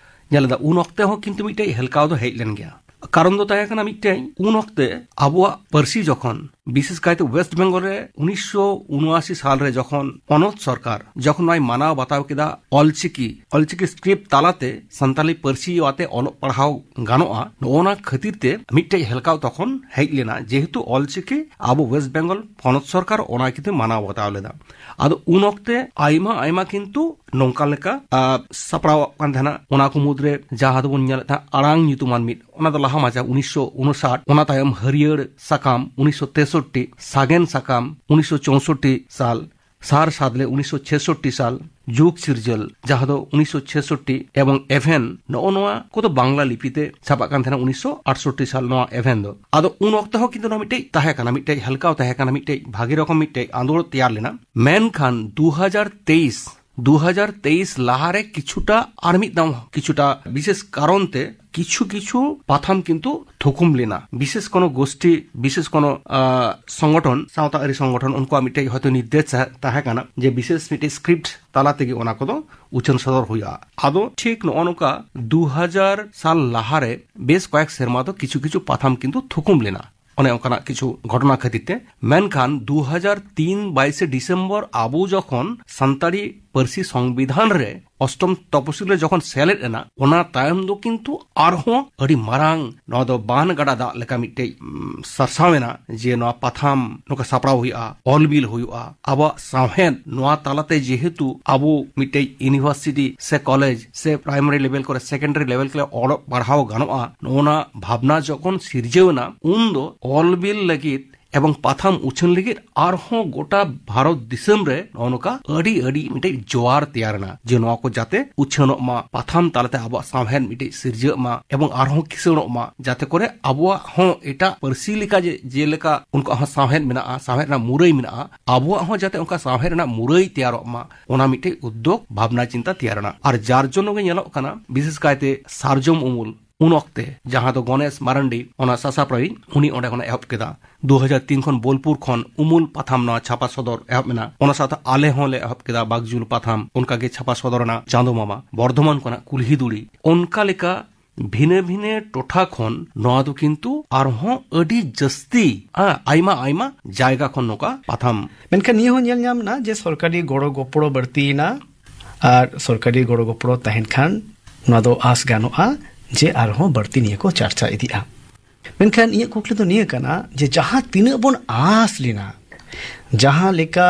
ᱧᱮᱞ ᱮᱫᱟ, ᱩᱱ ᱚᱠᱛᱮ ᱦᱚᱸ ᱠᱤᱱᱛᱩ ᱢᱤᱫᱴᱮᱡ ᱦᱮᱞᱠᱟᱣ ᱫᱚ ᱦᱮᱡ ᱞᱮᱱ ᱜᱮᱭᱟ᱾ ᱠᱟᱨᱚᱱ ᱫᱚ ᱛᱟᱦᱮᱸ ᱠᱟᱱᱟ ᱢᱤᱫᱴᱮᱡ, ᱩᱱ ᱚᱠᱛᱮ ᱟᱵᱚᱣᱟᱜ ᱯᱟᱹᱨᱥᱤ ᱡᱚᱠᱷᱚᱱ, ᱵᱤᱥᱮᱥ ᱠᱟᱭᱛᱮ ᱳᱭᱮᱥᱴ ᱵᱮᱝᱜᱚᱞ ᱨᱮ ᱩᱱᱤᱥᱥᱚ ᱩᱱᱚᱟᱥᱤ ᱥᱟᱞ ᱨᱮ ᱡᱚᱠᱷᱚᱱ ᱯᱚᱱᱚᱛ ᱥᱚᱨᱠᱟᱨ ᱡᱚᱠᱷᱚᱱ ᱱᱚᱣᱟᱭ ᱢᱟᱱᱟᱣ ᱵᱟᱛᱟᱣ ᱠᱮᱫᱟ, ᱚᱞᱪᱤᱠᱤ, ᱚᱞᱪᱤᱠᱤ ᱥᱠᱨᱤᱯᱴ ᱛᱟᱞᱟᱛᱮ ᱥᱟᱱᱛᱟᱞᱤ ᱯᱟᱹᱨᱥᱤ ᱟᱛᱮ ᱚᱞᱚᱜ ᱯᱟᱲᱦᱟᱣ ᱜᱟᱱᱚᱜᱼᱟ, ᱱᱚᱜᱼᱚ ᱱᱟ ᱠᱷᱟᱹᱛᱤᱨ ᱛᱮ ᱢᱤᱫᱴᱮᱡ ᱦᱮᱞᱠᱟᱣ ᱛᱚᱠᱷᱚᱱ ᱦᱮᱡ ᱞᱮᱱᱟ᱾ ᱡᱮᱦᱮᱛᱩ ᱚᱞᱪᱤᱠᱤ ᱟᱵᱚ ᱳᱭᱮᱥᱴ ᱵᱮᱝᱜᱚᱞ ᱯᱚᱱᱚᱛ ᱥᱚᱨᱠᱟᱨ ᱚᱱᱟ ᱠᱤᱱᱛᱩ ᱢᱟᱱᱟᱣ ᱵᱟᱛᱟᱣ ᱞᱮᱫᱟ᱾ ᱟᱫᱚ ᱩᱱ ᱚᱠᱛᱮ ᱟᱭᱢᱟ ᱟᱭᱢᱟ ᱠᱤᱱᱛᱩ ᱱᱚᱝᱠᱟ ᱞᱮᱠᱟ, ᱟ, ᱥᱟᱯᱲᱟᱣᱚᱜ ᱠᱟᱱ ᱛᱟᱦᱮᱱᱟ᱾ ᱚᱱᱟ ᱠᱚ ᱢᱩᱫᱽᱨᱮ ᱡᱟᱦᱟᱸ ᱫᱚᱵᱚᱱ ᱧᱮᱞᱮᱫ ᱛᱟᱦᱮᱸᱫ ᱟᱲᱟᱝ ᱧᱩᱛᱩᱢᱟᱱ ᱢᱤᱫ, ᱚᱱᱟ ᱫᱚ ᱞᱟᱦᱟ ᱢᱟᱪᱷᱟ ᱩᱱᱤᱥᱥᱚ ᱩᱱᱩᱥᱟᱴ, ᱚᱱᱟ ᱛᱟᱭᱚᱢ ᱦᱟᱹᱨᱭᱟᱹᱲ ᱥᱟᱠᱟᱢ ᱩᱱᱤᱥᱥᱚ ᱛᱮᱥᱚᱴᱴᱤ, ᱥᱟᱜᱮᱱ ᱥᱟᱠᱟᱢ ᱩᱱᱤᱥᱥᱚ ᱪᱳᱥᱚᱴᱴᱤ ᱥᱟᱞ, ᱥᱟᱨ ᱥᱟᱫᱞᱮ ᱩᱱᱤᱥᱥᱚ ᱪᱷᱮᱥᱚᱴᱴᱤ ᱥᱟᱞ, ᱡᱩᱜᱽ ᱥᱤᱨᱡᱟᱹᱞ ᱡᱟᱦᱟᱸ ᱫᱚ ᱩᱱᱤᱥᱥᱚ ᱪᱷᱮᱥᱚᱴᱴᱤ, ᱮᱵᱚᱝ ᱮᱵᱷᱮᱱ, ᱱᱚᱜᱼᱚ ᱱᱚᱣᱟ ᱠᱚᱫᱚ ᱵᱟᱝᱞᱟ ᱞᱤᱯᱤᱛᱮ ᱪᱷᱟᱯᱟᱜ ᱠᱟᱱ ᱛᱟᱦᱮᱱᱟ ᱩᱱᱤᱥᱥᱚ ᱟᱴᱥᱚᱴᱴᱤ ᱥᱟᱞ ᱱᱚᱣᱟ ᱮᱵᱷᱮᱱ ᱫᱚ᱾ ᱟᱫᱚ ᱩᱱ ᱚᱠᱛᱚ ᱦᱚᱸ ᱠᱤᱱᱛᱩ ᱱᱚᱣᱟ ᱢᱤᱫᱴᱮᱡ ᱛᱟᱦᱮᱸ ᱠᱟᱱᱟ, ᱢᱤᱫᱴᱮᱡ ᱦᱮᱞᱠᱟᱣ ᱛᱟᱦᱮᱸ ᱠᱟᱱᱟ, ᱢᱤᱫᱴᱮᱡ ᱵᱷᱟᱜᱮ ᱨᱚᱠᱚᱢ ᱢᱤᱫᱴᱮᱡ ᱟᱸᱫᱳᱲ ᱛᱮᱭᱟᱨ ᱞᱮᱱᱟ᱾ ᱢᱮᱱᱠᱷᱟᱱ ᱫᱩ ᱦᱟᱡᱟᱨ ᱛᱮᱭᱤᱥ, ᱫᱩ ᱦᱟᱡᱟᱨ ᱛᱮᱭᱤᱥ ᱞᱟᱦᱟᱨᱮ ᱠᱤᱪᱷᱩᱴᱟ, ᱟᱨ ᱢᱤᱫ ᱫᱷᱟᱣ ᱠᱤᱪᱷᱩᱴᱟ ᱵᱤᱥᱮᱥ ᱠᱟᱨᱚᱱ ᱛᱮ ᱠᱤᱪᱷᱩ ᱠᱤᱪᱷᱩ ᱯᱟᱛᱷᱟᱢ ᱠᱤᱱᱛᱩ ᱛᱷᱩᱠᱩᱢ ᱞᱮᱱᱟ᱾ ᱵᱤᱥᱮᱥ ᱠᱳᱱᱳ ᱜᱳᱥᱴᱤ, ᱵᱤᱥᱮᱥ ᱠᱳᱱᱳ, ᱟ, ᱥᱚᱝᱜᱚᱴᱷᱚᱱ, ᱥᱟᱶᱛᱟ ᱟᱹᱨᱤ ᱥᱚᱝᱜᱚᱴᱷᱚᱱ, ᱩᱱᱠᱩᱣᱟᱜ ᱢᱤᱫᱴᱮᱡ ᱦᱚᱭᱛᱳ ᱱᱤᱨᱫᱮᱥ ᱛᱟᱦᱮᱸ ᱠᱟᱱᱟ ᱡᱮ ᱵᱤᱥᱮᱥ ᱢᱤᱫᱴᱮᱡ ᱥᱠᱨᱤᱯᱴ ᱛᱟᱞᱟ ᱛᱮᱜᱮ ᱚᱱᱟ ᱠᱚᱫᱚ ᱩᱪᱷᱟᱹᱱ ᱥᱚᱫᱚᱨ ᱦᱩᱭᱩᱜᱼᱟ᱾ ᱟᱫᱚ ᱴᱷᱤᱠ ᱱᱚᱜᱼᱚ ᱱᱚᱝᱠᱟ ᱫᱩ ᱦᱟᱡᱟᱨ ᱥᱟᱞ ᱞᱟᱦᱟᱨᱮ ᱵᱮᱥ ᱠᱚᱭᱮᱠ ᱥᱮᱨᱢᱟ ᱫᱚ ᱠᱤᱪᱷᱩ ᱠᱤᱪᱷᱩ ᱯᱟᱛᱷᱟᱢ ᱠᱤᱱᱛᱩ ᱛᱷᱩᱠᱩᱢ ᱞᱮᱱᱟ᱾ ᱚᱱᱮ ᱚᱱᱠᱟᱱᱟᱜ ᱠᱤᱪᱷᱩ ᱜᱷᱚᱴᱚᱱᱟ ᱠᱷᱟᱹᱛᱤᱨ ᱛᱮ᱾ ᱢᱮᱱᱠᱷᱟᱱ ᱫᱩ ᱦᱟᱡᱟᱨ ᱛᱤᱱ ᱵᱟᱭᱤᱥᱮ ᱰᱤᱥᱮᱢᱵᱚᱨ ᱟᱵᱚ ᱡᱚᱠᱷᱚᱱ ᱥᱟᱱᱛᱟᱲᱤ ᱯᱟᱹᱨᱥᱤ ᱥᱚᱝᱵᱤᱫᱷᱟᱱ ᱨᱮ ᱚᱥᱴᱚᱢ ᱛᱚᱯᱚᱥᱤᱞ ᱨᱮ ᱡᱚᱠᱷᱚᱱ ᱥᱮᱞᱮᱫ ᱮᱱᱟ, ᱚᱱᱟ ᱛᱟᱭᱚᱢ ᱫᱚ ᱠᱤᱱᱛᱩ ᱟᱨᱦᱚᱸ ᱟᱹᱰᱤ ᱢᱟᱨᱟᱝ ᱱᱚᱣᱟ ᱫᱚ ᱵᱟᱱ ᱜᱟᱰᱟ ᱫᱟᱜ ᱞᱮᱠᱟ ᱢᱤᱫᱴᱮᱡ, ᱩᱢ, ᱥᱟᱨᱥᱟᱣ ᱮᱱᱟ, ᱡᱮ ᱱᱚᱣᱟ ᱯᱟᱛᱷᱟᱢ ᱱᱚᱝᱠᱟ ᱥᱟᱯᱲᱟᱣ ᱦᱩᱭᱩᱜᱼᱟ, ᱚᱞ ᱵᱤᱞ ᱦᱩᱭᱩᱜᱼᱟ᱾ ᱟᱵᱚᱣᱟᱜ ᱥᱟᱶᱦᱮᱫ ᱱᱚᱣᱟ ᱛᱟᱞᱟᱛᱮ ᱡᱮᱦᱮᱛᱩ ᱟᱵᱚ ᱢᱤᱫᱴᱮᱡ university ᱥᱮ college ᱥᱮ primary level ᱠᱚᱨᱮ, secondary level ᱠᱚᱨᱮ ᱚᱞᱚᱜ ᱯᱟᱲᱦᱟᱣ ᱜᱟᱱᱚᱜᱼᱟ, ᱱᱚᱜᱼᱚ ᱱᱟ ᱵᱷᱟᱵᱽᱱᱟ ᱡᱚᱠᱷᱚᱱ ᱥᱤᱨᱡᱟᱹᱣ ᱮᱱᱟ, ᱩᱱ ᱫᱚ ᱚᱞ ᱵᱤᱞ ᱞᱟᱹᱜᱤᱫ ᱮᱵᱚᱝ ᱯᱟᱛᱷᱟᱢ ᱩᱪᱷᱟᱹᱱ ᱞᱟᱹᱜᱤᱫ ᱟᱨᱦᱚᱸ ᱜᱚᱴᱟ ᱵᱷᱟᱨᱚᱛ ᱫᱤᱥᱚᱢ ᱨᱮ ᱱᱚᱜᱼᱚ ᱱᱚᱝᱠᱟ ᱟᱹᱰᱤ ᱟᱹᱰᱤ ᱢᱤᱫᱴᱮᱡ ᱡᱳᱣᱟᱨ ᱛᱮᱭᱟᱨ ᱮᱱᱟ, ᱡᱮ ᱱᱚᱣᱟ ᱠᱚ ᱡᱟᱛᱮ ᱩᱪᱷᱟᱹᱱᱚᱜ ᱢᱟ, ᱯᱟᱛᱷᱟᱢ ᱛᱟᱞᱟᱛᱮ ᱟᱵᱚᱣᱟᱜ ᱥᱟᱶᱦᱮᱫ ᱢᱤᱫᱴᱮᱡ ᱥᱤᱨᱡᱟᱹᱜ ᱢᱟ ᱮᱵᱚᱝ ᱟᱨᱦᱚᱸ ᱠᱤᱥᱟᱹᱬᱚᱜ ᱢᱟ, ᱡᱟᱛᱮ ᱠᱚᱨᱮ ᱟᱵᱚᱣᱟᱜ ᱦᱚᱸ ᱮᱴᱟᱜ ᱯᱟᱹᱨᱥᱤ ᱞᱮᱠᱟ ᱡᱮ, ᱡᱮᱞᱮᱠᱟ ᱩᱱᱠᱩᱣᱟᱜ ᱦᱚᱸ ᱥᱟᱶᱦᱮᱫ ᱢᱮᱱᱟᱜᱼᱟ, ᱥᱟᱶᱦᱮᱫ ᱨᱮᱱᱟᱜ ᱢᱩᱨᱟᱹᱭ ᱢᱮᱱᱟᱜᱼᱟ, ᱟᱵᱚᱣᱟᱜ ᱦᱚᱸ ᱡᱟᱛᱮ ᱚᱱᱠᱟ ᱥᱟᱶᱦᱮᱫ ᱨᱮᱱᱟᱜ ᱢᱩᱨᱟᱹᱭ ᱛᱮᱭᱟᱨᱚᱜ ᱢᱟ, ᱚᱱᱟ ᱢᱤᱫᱴᱮᱡ ᱩᱫᱽᱫᱳᱜᱽ ᱵᱷᱟᱵᱽᱱᱟ ᱪᱤᱱᱛᱟ ᱛᱮᱭᱟᱨ ᱮᱱᱟ᱾ ᱟᱨ ᱡᱟᱨ ᱡᱚᱱᱱᱚ ᱜᱮ ᱧᱮᱞᱚᱜ ᱠᱟᱱᱟ, ᱵᱤᱥᱮᱥ ᱠᱟᱭᱛᱮ ᱥᱟᱨᱡᱚᱢ ᱩᱢᱩᱞ, ᱩᱱ ᱚᱠᱛᱮ ᱡᱟᱦᱟᱸ ᱫᱚ ᱜᱚᱱᱮᱥ ᱢᱟᱨᱟᱱᱰᱤ, ᱚᱱᱟ ᱥᱟᱥᱟᱯᱨᱟᱭᱤᱡ, ᱩᱱᱤ ᱚᱸᱰᱮ ᱠᱷᱚᱱᱮ ᱮᱦᱚᱵ ᱠᱮᱫᱟ᱾ ᱫᱩ ᱦᱟᱡᱟᱨ ᱛᱤᱱ ᱠᱷᱚᱱ ᱵᱳᱞᱯᱩᱨ ᱠᱷᱚᱱ ᱩᱢᱩᱞ ᱯᱟᱛᱷᱟᱢ ᱱᱚᱣᱟ ᱪᱷᱟᱯᱟ ᱥᱚᱫᱚᱨ ᱮᱦᱚᱵ ᱮᱱᱟ᱾ ᱚᱱᱟ ᱥᱟᱶᱛᱮ ᱟᱞᱮ ᱦᱚᱸᱞᱮ ᱮᱦᱚᱵ ᱠᱮᱫᱟ ᱵᱟᱜᱽᱡᱩᱞ ᱯᱟᱛᱷᱟᱢ, ᱚᱱᱠᱟ ᱜᱮ ᱪᱷᱟᱯᱟ ᱥᱚᱫᱚᱨ ᱮᱱᱟ ᱪᱟᱸᱫᱚ ᱢᱟᱢᱟ, ᱵᱚᱨᱫᱷᱚᱢᱟᱱ ᱠᱷᱚᱱᱟᱜ ᱠᱩᱞᱦᱤ ᱫᱩᱲᱤ᱾ ᱚᱱᱠᱟ ᱞᱮᱠᱟ ᱵᱷᱤᱱᱟᱹ ᱵᱷᱤᱱᱟᱹ ᱴᱚᱴᱷᱟ ᱠᱷᱚᱱ ᱱᱚᱣᱟ ᱫᱚ ᱠᱤᱱᱛᱩ ᱟᱨᱦᱚᱸ ᱟᱹᱰᱤ ᱡᱟᱹᱥᱛᱤ, ᱟ, ᱟᱭᱢᱟ ᱟᱭᱢᱟ ᱡᱟᱭᱜᱟ ᱠᱷᱚᱱ ᱱᱚᱝᱠᱟ ᱯᱟᱛᱷᱟᱢ᱾ ᱢᱮᱱᱠᱷᱟᱱ ᱱᱤᱭᱟᱹ ᱦᱚᱸ ᱧᱮᱞ ᱧᱟᱢ ᱮᱱᱟ ᱡᱮ ᱥᱚᱨᱠᱟᱨᱤ ᱜᱚᱲᱚ ᱜᱚᱯᱚᱲᱚ ᱵᱟᱹᱲᱛᱤᱭᱮᱱᱟ, ᱟᱨ ᱥᱚᱨᱠᱟᱨᱤ ᱜᱚᱲᱚ ᱜᱚᱯᱚᱲᱚ ᱛᱟᱦᱮᱱ ᱠᱷᱟᱱ ᱱᱚᱣᱟ ᱫᱚ ᱟᱸᱥ ᱜᱟᱱᱚᱜᱼᱟ ᱡᱮ ᱟᱨᱦᱚᱸ ᱵᱟᱹᱲᱛᱤ ᱱᱤᱭᱟᱹ ᱠᱚ ᱪᱟᱨᱪᱟ ᱤᱫᱤᱜᱼᱟ᱾ ᱢᱮᱱᱠᱷᱟᱱ ᱤᱧᱟᱹᱜ ᱠᱩᱠᱞᱤ ᱫᱚ ᱱᱤᱭᱟᱹ ᱠᱟᱱᱟ ᱡᱮ ᱡᱟᱦᱟᱸ ᱛᱤᱱᱟᱹᱜ ᱵᱚᱱ ᱟᱸᱥ ᱞᱮᱱᱟ, ᱡᱟᱦᱟᱸ ᱞᱮᱠᱟ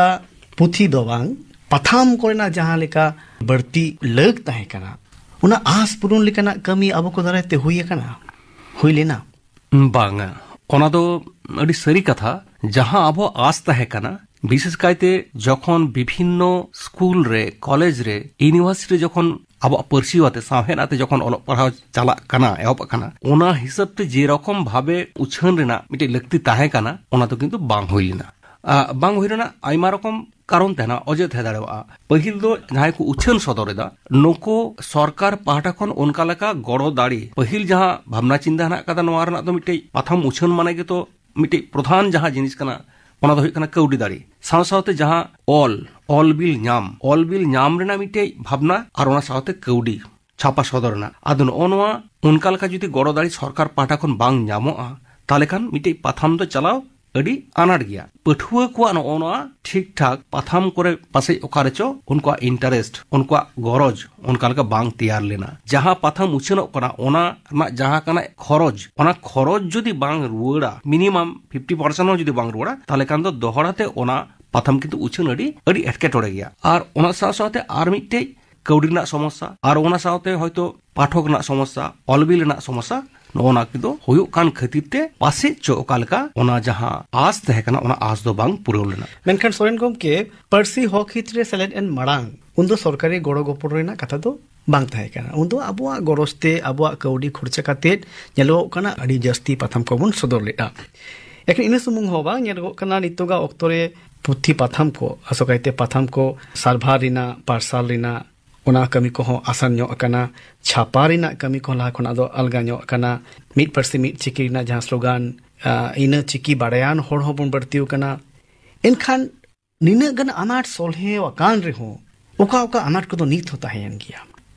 ᱯᱩᱛᱷᱤ ᱫᱚ ᱵᱟᱝ, ᱯᱟᱛᱷᱟᱢ ᱠᱚᱨᱮᱱᱟᱜ ᱡᱟᱦᱟᱸ ᱞᱮᱠᱟ ᱵᱟᱹᱲᱛᱤ ᱞᱟᱹᱠ ᱛᱟᱦᱮᱸ ᱠᱟᱱᱟ, ᱚᱱᱟ ᱟᱸᱥ ᱯᱩᱨᱩᱱ ᱞᱮᱠᱟᱱᱟᱜ ᱠᱟᱹᱢᱤ ᱟᱵᱚ ᱠᱚ ᱫᱟᱨᱟᱭ ᱛᱮ ᱦᱩᱭ ᱟᱠᱟᱱᱟ, ᱦᱩᱭ ᱞᱮᱱᱟ? ᱵᱟᱝᱟ, ᱚᱱᱟ ᱫᱚ ᱟᱹᱰᱤ ᱥᱟᱹᱨᱤ ᱠᱟᱛᱷᱟ᱾ ᱡᱟᱦᱟᱸ ᱟᱵᱚᱣᱟᱜ ᱟᱸᱥ ᱛᱟᱦᱮᱸ ᱠᱟᱱᱟ, ᱵᱤᱥᱮᱥ ᱠᱟᱭᱛᱮ ᱡᱚᱠᱷᱚᱱ ᱵᱤᱵᱷᱤᱱᱱᱚ ᱥᱠᱩᱞ ᱨᱮ, ᱠᱚᱞᱮᱡᱽ ᱨᱮ, ᱤᱭᱩᱱᱤᱵᱷᱟᱨᱥᱤᱴᱤ ᱨᱮ ᱡᱚᱠᱷᱚᱱ ᱟᱵᱚᱣᱟᱜ ᱯᱟᱹᱨᱥᱤ ᱟᱛᱮ, ᱥᱟᱶᱦᱮᱫ ᱟᱛᱮ ᱡᱚᱠᱷᱚᱱ ᱚᱞᱚᱜ ᱯᱟᱲᱦᱟᱣ ᱪᱟᱞᱟᱜ ᱠᱟᱱᱟ, ᱮᱦᱚᱵ ᱟᱠᱟᱱᱟ, ᱚᱱᱟ ᱦᱤᱥᱟᱹᱵ ᱛᱮ ᱡᱮ ᱨᱚᱠᱚᱢ ᱵᱷᱟᱵᱮ ᱩᱪᱷᱟᱹᱱ ᱨᱮᱱᱟᱜ ᱢᱤᱫᱴᱮᱡ ᱞᱟᱹᱠᱛᱤ ᱛᱟᱦᱮᱸ ᱠᱟᱱᱟ, ᱚᱱᱟ ᱫᱚ ᱠᱤᱱᱛᱩ ᱵᱟᱝ ᱦᱩᱭ ᱞᱮᱱᱟ᱾ ᱟ, ᱵᱟᱝ ᱦᱩᱭ ᱨᱮᱱᱟᱜ ᱟᱭᱢᱟ ᱨᱚᱠᱚᱢ ᱠᱟᱨᱚᱱ ᱛᱟᱦᱮᱱᱟ, ᱚᱡᱮ ᱛᱟᱦᱮᱸ ᱫᱟᱲᱮᱭᱟᱜᱼᱟ᱾ ᱯᱟᱹᱦᱤᱞ ᱫᱚ ᱡᱟᱦᱟᱸᱭ ᱠᱚ ᱩᱪᱷᱟᱹᱱ ᱥᱚᱫᱚᱨ ᱮᱫᱟ, ᱱᱩᱠᱩ ᱥᱚᱨᱠᱟᱨ ᱯᱟᱦᱴᱟ ᱠᱷᱚᱱ ᱚᱱᱠᱟ ᱞᱮᱠᱟ ᱜᱚᱲᱚ ᱫᱟᱲᱮ, ᱯᱟᱹᱦᱤᱞ ᱡᱟᱦᱟᱸ ᱵᱷᱟᱵᱽᱱᱟ ᱪᱤᱱᱛᱟᱹ ᱦᱮᱱᱟᱜ ᱟᱠᱟᱫᱟ ᱱᱚᱣᱟ ᱨᱮᱱᱟᱜ ᱫᱚ, ᱢᱤᱫᱴᱮᱡ ᱯᱟᱛᱷᱟᱢ ᱩᱪᱷᱟᱹᱱ ᱢᱟᱱᱮ ᱜᱮᱛᱚ ᱢᱤᱫᱴᱮᱡ ᱯᱨᱚᱫᱷᱟᱱ ᱡᱟᱦᱟᱸ ᱡᱤᱱᱤᱥ ᱠᱟᱱᱟ, ᱚᱱᱟ ᱫᱚ ᱦᱩᱭᱩᱜ ᱠᱟᱱᱟ ᱠᱟᱹᱣᱰᱤ ᱫᱟᱲᱮ᱾ ᱥᱟᱶ ᱥᱟᱶᱛᱮ ᱡᱟᱦᱟᱸ ᱚᱞ, ᱚᱞ ᱵᱤᱞ ᱧᱟᱢ, ᱚᱞ ᱵᱤᱞ ᱧᱟᱢ ᱨᱮᱱᱟᱜ ᱢᱤᱫᱴᱮᱡ ᱵᱷᱟᱵᱽᱱᱟ, ᱟᱨ ᱚᱱᱟ ᱥᱟᱶᱛᱮ ᱠᱟᱹᱣᱰᱤ ᱪᱷᱟᱯᱟ ᱥᱚᱫᱚᱨ ᱨᱮᱱᱟᱜ᱾ ᱟᱫᱚ ᱱᱚᱜᱼᱚ ᱱᱚᱣᱟ ᱚᱱᱠᱟ ᱞᱮᱠᱟ ᱡᱩᱫᱤ ᱜᱚᱲᱚ ᱫᱟᱲᱮ ᱥᱚᱨᱠᱟᱨ ᱯᱟᱦᱴᱟ ᱠᱷᱚᱱ ᱵᱟᱝ ᱧᱟᱢᱚᱜᱼᱟ, ᱛᱟᱦᱚᱞᱮ ᱠᱷᱟᱱ ᱢᱤᱫᱴᱮᱡ ᱯᱟᱛᱷᱟᱢ ᱫᱚ ᱪᱟᱞᱟᱣ ᱟᱹᱰᱤ ᱟᱱᱟᱴ ᱜᱮᱭᱟ᱾ ᱯᱟᱹᱴᱷᱩᱣᱟᱹ ᱠᱚᱣᱟᱜ ᱱᱚᱜᱼᱚ ᱱᱚᱣᱟ ᱴᱷᱤᱠ ᱴᱷᱟᱠ ᱯᱟᱛᱷᱟᱢ ᱠᱚᱨᱮ ᱯᱟᱥᱮᱡ ᱚᱠᱟ ᱨᱮᱪᱚ ᱩᱱᱠᱩᱣᱟᱜ ᱤᱱᱴᱟᱨᱮᱥᱴ, ᱩᱱᱠᱩᱣᱟᱜ ᱜᱚᱨᱚᱡᱽ ᱚᱱᱠᱟ ᱞᱮᱠᱟ ᱵᱟᱝ ᱛᱮᱭᱟᱨ ᱞᱮᱱᱟ᱾ ᱡᱟᱦᱟᱸ ᱯᱟᱛᱷᱟᱢ ᱩᱪᱷᱟᱹᱱᱚᱜ ᱠᱟᱱᱟ, ᱚᱱᱟ ᱨᱮᱱᱟᱜ ᱡᱟᱦᱟᱸ ᱠᱟᱱᱟ ᱠᱷᱚᱨᱚᱪ, ᱚᱱᱟ ᱠᱷᱚᱨᱚᱪ ᱡᱩᱫᱤ ᱵᱟᱝ ᱨᱩᱣᱟᱹᱲᱟ, ᱢᱤᱱᱤᱢᱟᱢ ᱯᱷᱤᱯᱴᱤ ᱯᱟᱨᱥᱮᱱᱴ ᱦᱚᱸ ᱡᱩᱫᱤ ᱵᱟᱝ ᱨᱩᱣᱟᱹᱲᱟ, ᱛᱟᱦᱚᱞᱮ ᱠᱷᱟᱱ ᱫᱚ ᱫᱚᱦᱲᱟ ᱛᱮ ᱚᱱᱟ ᱯᱟᱛᱷᱟᱢ ᱠᱤᱱᱛᱩ ᱩᱪᱷᱟᱹᱱ ᱟᱹᱰᱤ, ᱟᱹᱰᱤ ᱮᱴᱠᱮᱴᱚᱬᱮ ᱜᱮᱭᱟ᱾ ᱟᱨ ᱚᱱᱟ ᱥᱟᱶ ᱥᱟᱶᱛᱮ ᱟᱨ ᱢᱤᱫᱴᱮᱡ ᱠᱟᱹᱣᱰᱤ ᱨᱮᱱᱟᱜ ᱥᱚᱢᱚᱥᱥᱟ, ᱟᱨ ᱚᱱᱟ ᱥᱟᱶᱛᱮ ᱦᱚᱭᱛᱳ ᱯᱟᱴᱷᱚᱠ ᱨᱮᱱᱟᱜ ᱥᱚᱢᱚᱥᱥᱟ, ᱚᱞᱵᱤᱞ ᱨᱮᱱᱟᱜ ᱥᱚᱢᱚᱥᱥᱟ, ᱱᱚᱜᱼᱚ ᱱᱚᱣᱟ ᱠᱚᱫᱚ ᱦᱩᱭᱩᱜ ᱠᱟᱱ ᱠᱷᱟᱹᱛᱤᱨ ᱛᱮ ᱯᱟᱥᱮᱡ ᱪᱚ ᱚᱠᱟ ᱞᱮᱠᱟ ᱚᱱᱟ ᱡᱟᱦᱟᱸ ᱟᱸᱥ ᱛᱟᱦᱮᱸ ᱠᱟᱱᱟ, ᱚᱱᱟ ᱟᱸᱥ ᱫᱚ ᱵᱟᱝ ᱯᱩᱨᱟᱹᱣ ᱞᱮᱱᱟ᱾ ᱢᱮᱱᱠᱷᱟᱱ ᱥᱚᱨᱮᱱ ᱜᱚᱢᱠᱮ, ᱯᱟᱹᱨᱥᱤ ᱦᱚᱠ ᱦᱤᱛ ᱨᱮ ᱥᱮᱞᱮᱫ ᱮᱱ ᱢᱟᱲᱟᱝ ᱩᱱᱫᱚ ᱥᱚᱨᱠᱟᱨᱤ ᱜᱚᱲᱚ ᱜᱚᱯᱚᱲᱚ ᱨᱮᱱᱟᱜ ᱠᱟᱛᱷᱟ ᱫᱚ ᱵᱟᱝ ᱛᱟᱦᱮᱸ ᱠᱟᱱᱟ᱾ ᱩᱱᱫᱚ ᱟᱵᱚᱣᱟᱜ ᱜᱚᱨᱚᱡᱽ ᱛᱮ, ᱟᱵᱚᱣᱟᱜ ᱠᱟᱹᱣᱰᱤ ᱠᱷᱚᱨᱪᱟ ᱠᱟᱛᱮᱫ ᱧᱮᱞᱚᱜᱚᱜ ᱠᱟᱱᱟ ᱟᱹᱰᱤ ᱡᱟᱹᱥᱛᱤ ᱯᱟᱛᱷᱟᱢ ᱠᱚᱵᱚᱱ ᱥᱚᱫᱚᱨ ᱞᱮᱫᱼᱟ᱾ ᱮᱠᱷᱟᱱ ᱤᱱᱟᱹ ᱥᱩᱢᱩᱝ ᱦᱚᱸ ᱵᱟᱝ, ᱧᱮᱞᱚᱜᱚᱜ ᱠᱟᱱᱟ ᱱᱤᱛᱚᱜᱟᱜ ᱚᱠᱛᱚ ᱨᱮ ᱯᱩᱛᱷᱤ ᱯᱟᱛᱷᱟᱢ ᱠᱚ, ᱟᱥᱚᱠᱟᱭᱛᱮ ᱯᱟᱛᱷᱟᱢ ᱠᱚ ᱥᱟᱨᱵᱷᱟᱨ ᱨᱮᱱᱟᱜ, ᱯᱟᱨᱥᱟᱞ ᱨᱮᱱᱟᱜ, ᱚᱱᱟ ᱠᱟᱹᱢᱤ ᱠᱚᱦᱚᱸ ᱟᱥᱟᱱ ᱧᱚᱜ ᱟᱠᱟᱱᱟ᱾ ᱪᱷᱟᱯᱟ ᱨᱮᱱᱟᱜ ᱠᱟᱹᱢᱤ ᱠᱚᱦᱚᱸ ᱞᱟᱦᱟ ᱠᱷᱚᱱᱟᱜ ᱫᱚ ᱟᱞᱜᱟ ᱧᱚᱜ ᱟᱠᱟᱱᱟ᱾ ᱢᱤᱫ ᱯᱟᱹᱨᱥᱤ ᱢᱤᱫ ᱪᱤᱠᱤ ᱨᱮᱱᱟᱜ ᱡᱟᱦᱟᱸ ᱥᱞᱳᱜᱟᱱ, ᱟ, ᱤᱱᱟᱹ ᱪᱤᱠᱤ ᱵᱟᱲᱟᱭᱟᱱ ᱦᱚᱲ ᱦᱚᱸᱵᱚᱱ ᱵᱟᱹᱲᱛᱤ ᱟᱠᱟᱱᱟ᱾ ᱮᱱᱠᱷᱟᱱ ᱱᱤᱱᱟᱹᱜ ᱜᱟᱱ ᱟᱱᱟᱴ ᱥᱚᱞᱦᱮ ᱟᱠᱟᱱ ᱨᱮᱦᱚᱸ ᱚᱠᱟ ᱚᱠᱟ ᱟᱱᱟᱴ ᱠᱚᱫᱚ ᱱᱤᱛ ᱦᱚᱸ ᱛᱟᱦᱮᱸᱭᱮᱱ ᱜᱮᱭᱟ?